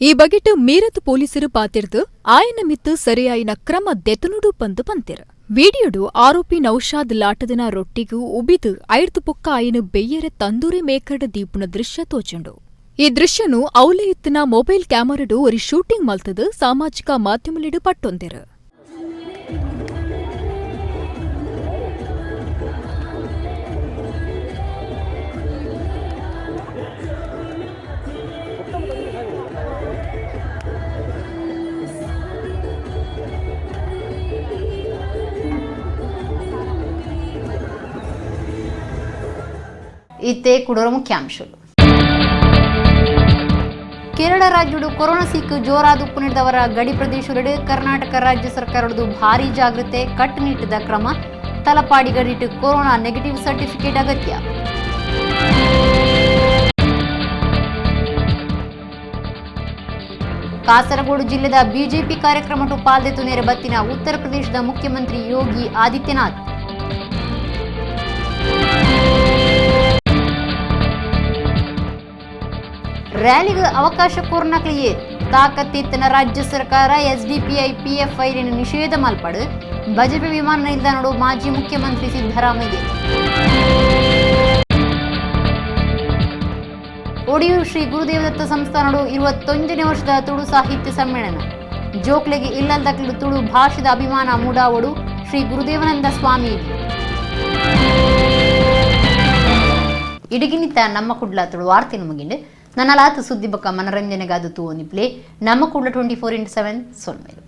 ಈ ಬಗೆಟು ಮೀರತ್ ಪೊಲೀಸರು ಪಾತಿರ್ದು ಆಯನ ಮಿತ್ತು ಸರಿಯಾಯಿನ ಕ್ರಮ ದೆತನುಡು ಪಂದು ಪಂತಿರು. ವಿಡಿಯೋಡು ಆರೋಪಿ ನೌಷಾದ್ ಲಾಟದನ ರೊಟ್ಟಿಗೂ ಉಬಿದು ಐರ್ದು ಪೊಕ್ಕ ಆಯನ ಬೆಯ್ಯರ ತಂದೂರಿ ಮೇಕರ್ಡ ದೀಪುನ ದೃಶ್ಯ ತೋಚುಂಡು. ಈ ದೃಶ್ಯನು ಔಲೆ ಇತ್ತಿನ ಮೊಬೈಲ್ ಕ್ಯಾಮರಾಡು ಒರಿ ಶೂಟಿಂಗ್ ಮಲ್ತದು ಸಾಮಾಜಿಕ ಮಾಧ್ಯಮಲಿಡು ಪಟ್ಟೊಂದಿರು. ಇತ್ತೆ ಕುಡೋರ ಮುಖ್ಯಾಂಶಗಳು. ಕೇರಳ ರಾಜ್ಯಡು ಕೊರೋನಾ ಸೀಕು ಜೋರಾದ ಉಪ್ಪು ಗಡಿ ಪ್ರದೇಶಗಳು ಕರ್ನಾಟಕ ರಾಜ್ಯ ಸರ್ಕಾರದ ಭಾರಿ ಜಾಗೃತೆ, ಕಟ್ಟುನಿಟ್ಟಿದ ಕ್ರಮ. ತಲಪಾಡಿ ಗಡಿಟ್ಟು ಕೊರೋನಾ ನೆಗೆಟಿವ್ ಸರ್ಟಿಫಿಕೇಟ್ ಅಗತ್ಯ. ಕಾಸರಗೋಡು ಜಿಲ್ಲೆದ ಬಿಜೆಪಿ ಕಾರ್ಯಕ್ರಮಟು ಪಾಲ್ದೆತು ನೇರ ಬತ್ತಿನ ಉತ್ತರ ಪ್ರದೇಶದ ಮುಖ್ಯಮಂತ್ರಿ ಯೋಗಿ ಆದಿತ್ಯನಾಥ್. ರ್ಯಾಲಿಗೆ ಅವಕಾಶ ಕೋರ್ನಕ್ಲಿಯೇ ತಾಕತ್ತಿತ್ತನ ರಾಜ್ಯ ಸರ್ಕಾರ ಎಸ್ಡಿಪಿಐ ಪಿಎಫ್ಐ ನಿಷೇಧ ಮಲ್ಪಡು. ಬಜಪೆ ವಿಮಾನ ನಿಲ್ದಾಣಡು ಮಾಜಿ ಮುಖ್ಯಮಂತ್ರಿ ಸಿದ್ದರಾಮಯ್ಯ. ಒಡಿಯೂರು ಶ್ರೀ ಗುರುದೇವದತ್ತ ಸಂಸ್ಥಾನಡು 21ನೇ ವರ್ಷದ ತುಳು ಸಾಹಿತ್ಯ ಸಮ್ಮೇಳನ. ಜೋಕ್ಲೆಗೆ ಇಲ್ಲದಕ್ಲು ತುಳು ಭಾಷೆದ ಅಭಿಮಾನ ಮೂಡಾವಡು ಶ್ರೀ ಗುರುದೇವಾನಂದ ಸ್ವಾಮೀಜಿ. ಇಡಗಿನಿತ ನಮ್ಮ ಕುಡ್ಲ ತುಳು ವಾರ್ತೆ ಮುಗಿಂಡು. ನನ್ನಲಾತು ಸುದ್ದಿ ಬೊಕ್ಕ ಮನರಂಜನೆಗಾದ ತೂ ನಿಪ್ಲೆ ನಮ್ಮ ಕುಡ್ಲ 24x7 ಸೊನ್ಮೇಲು.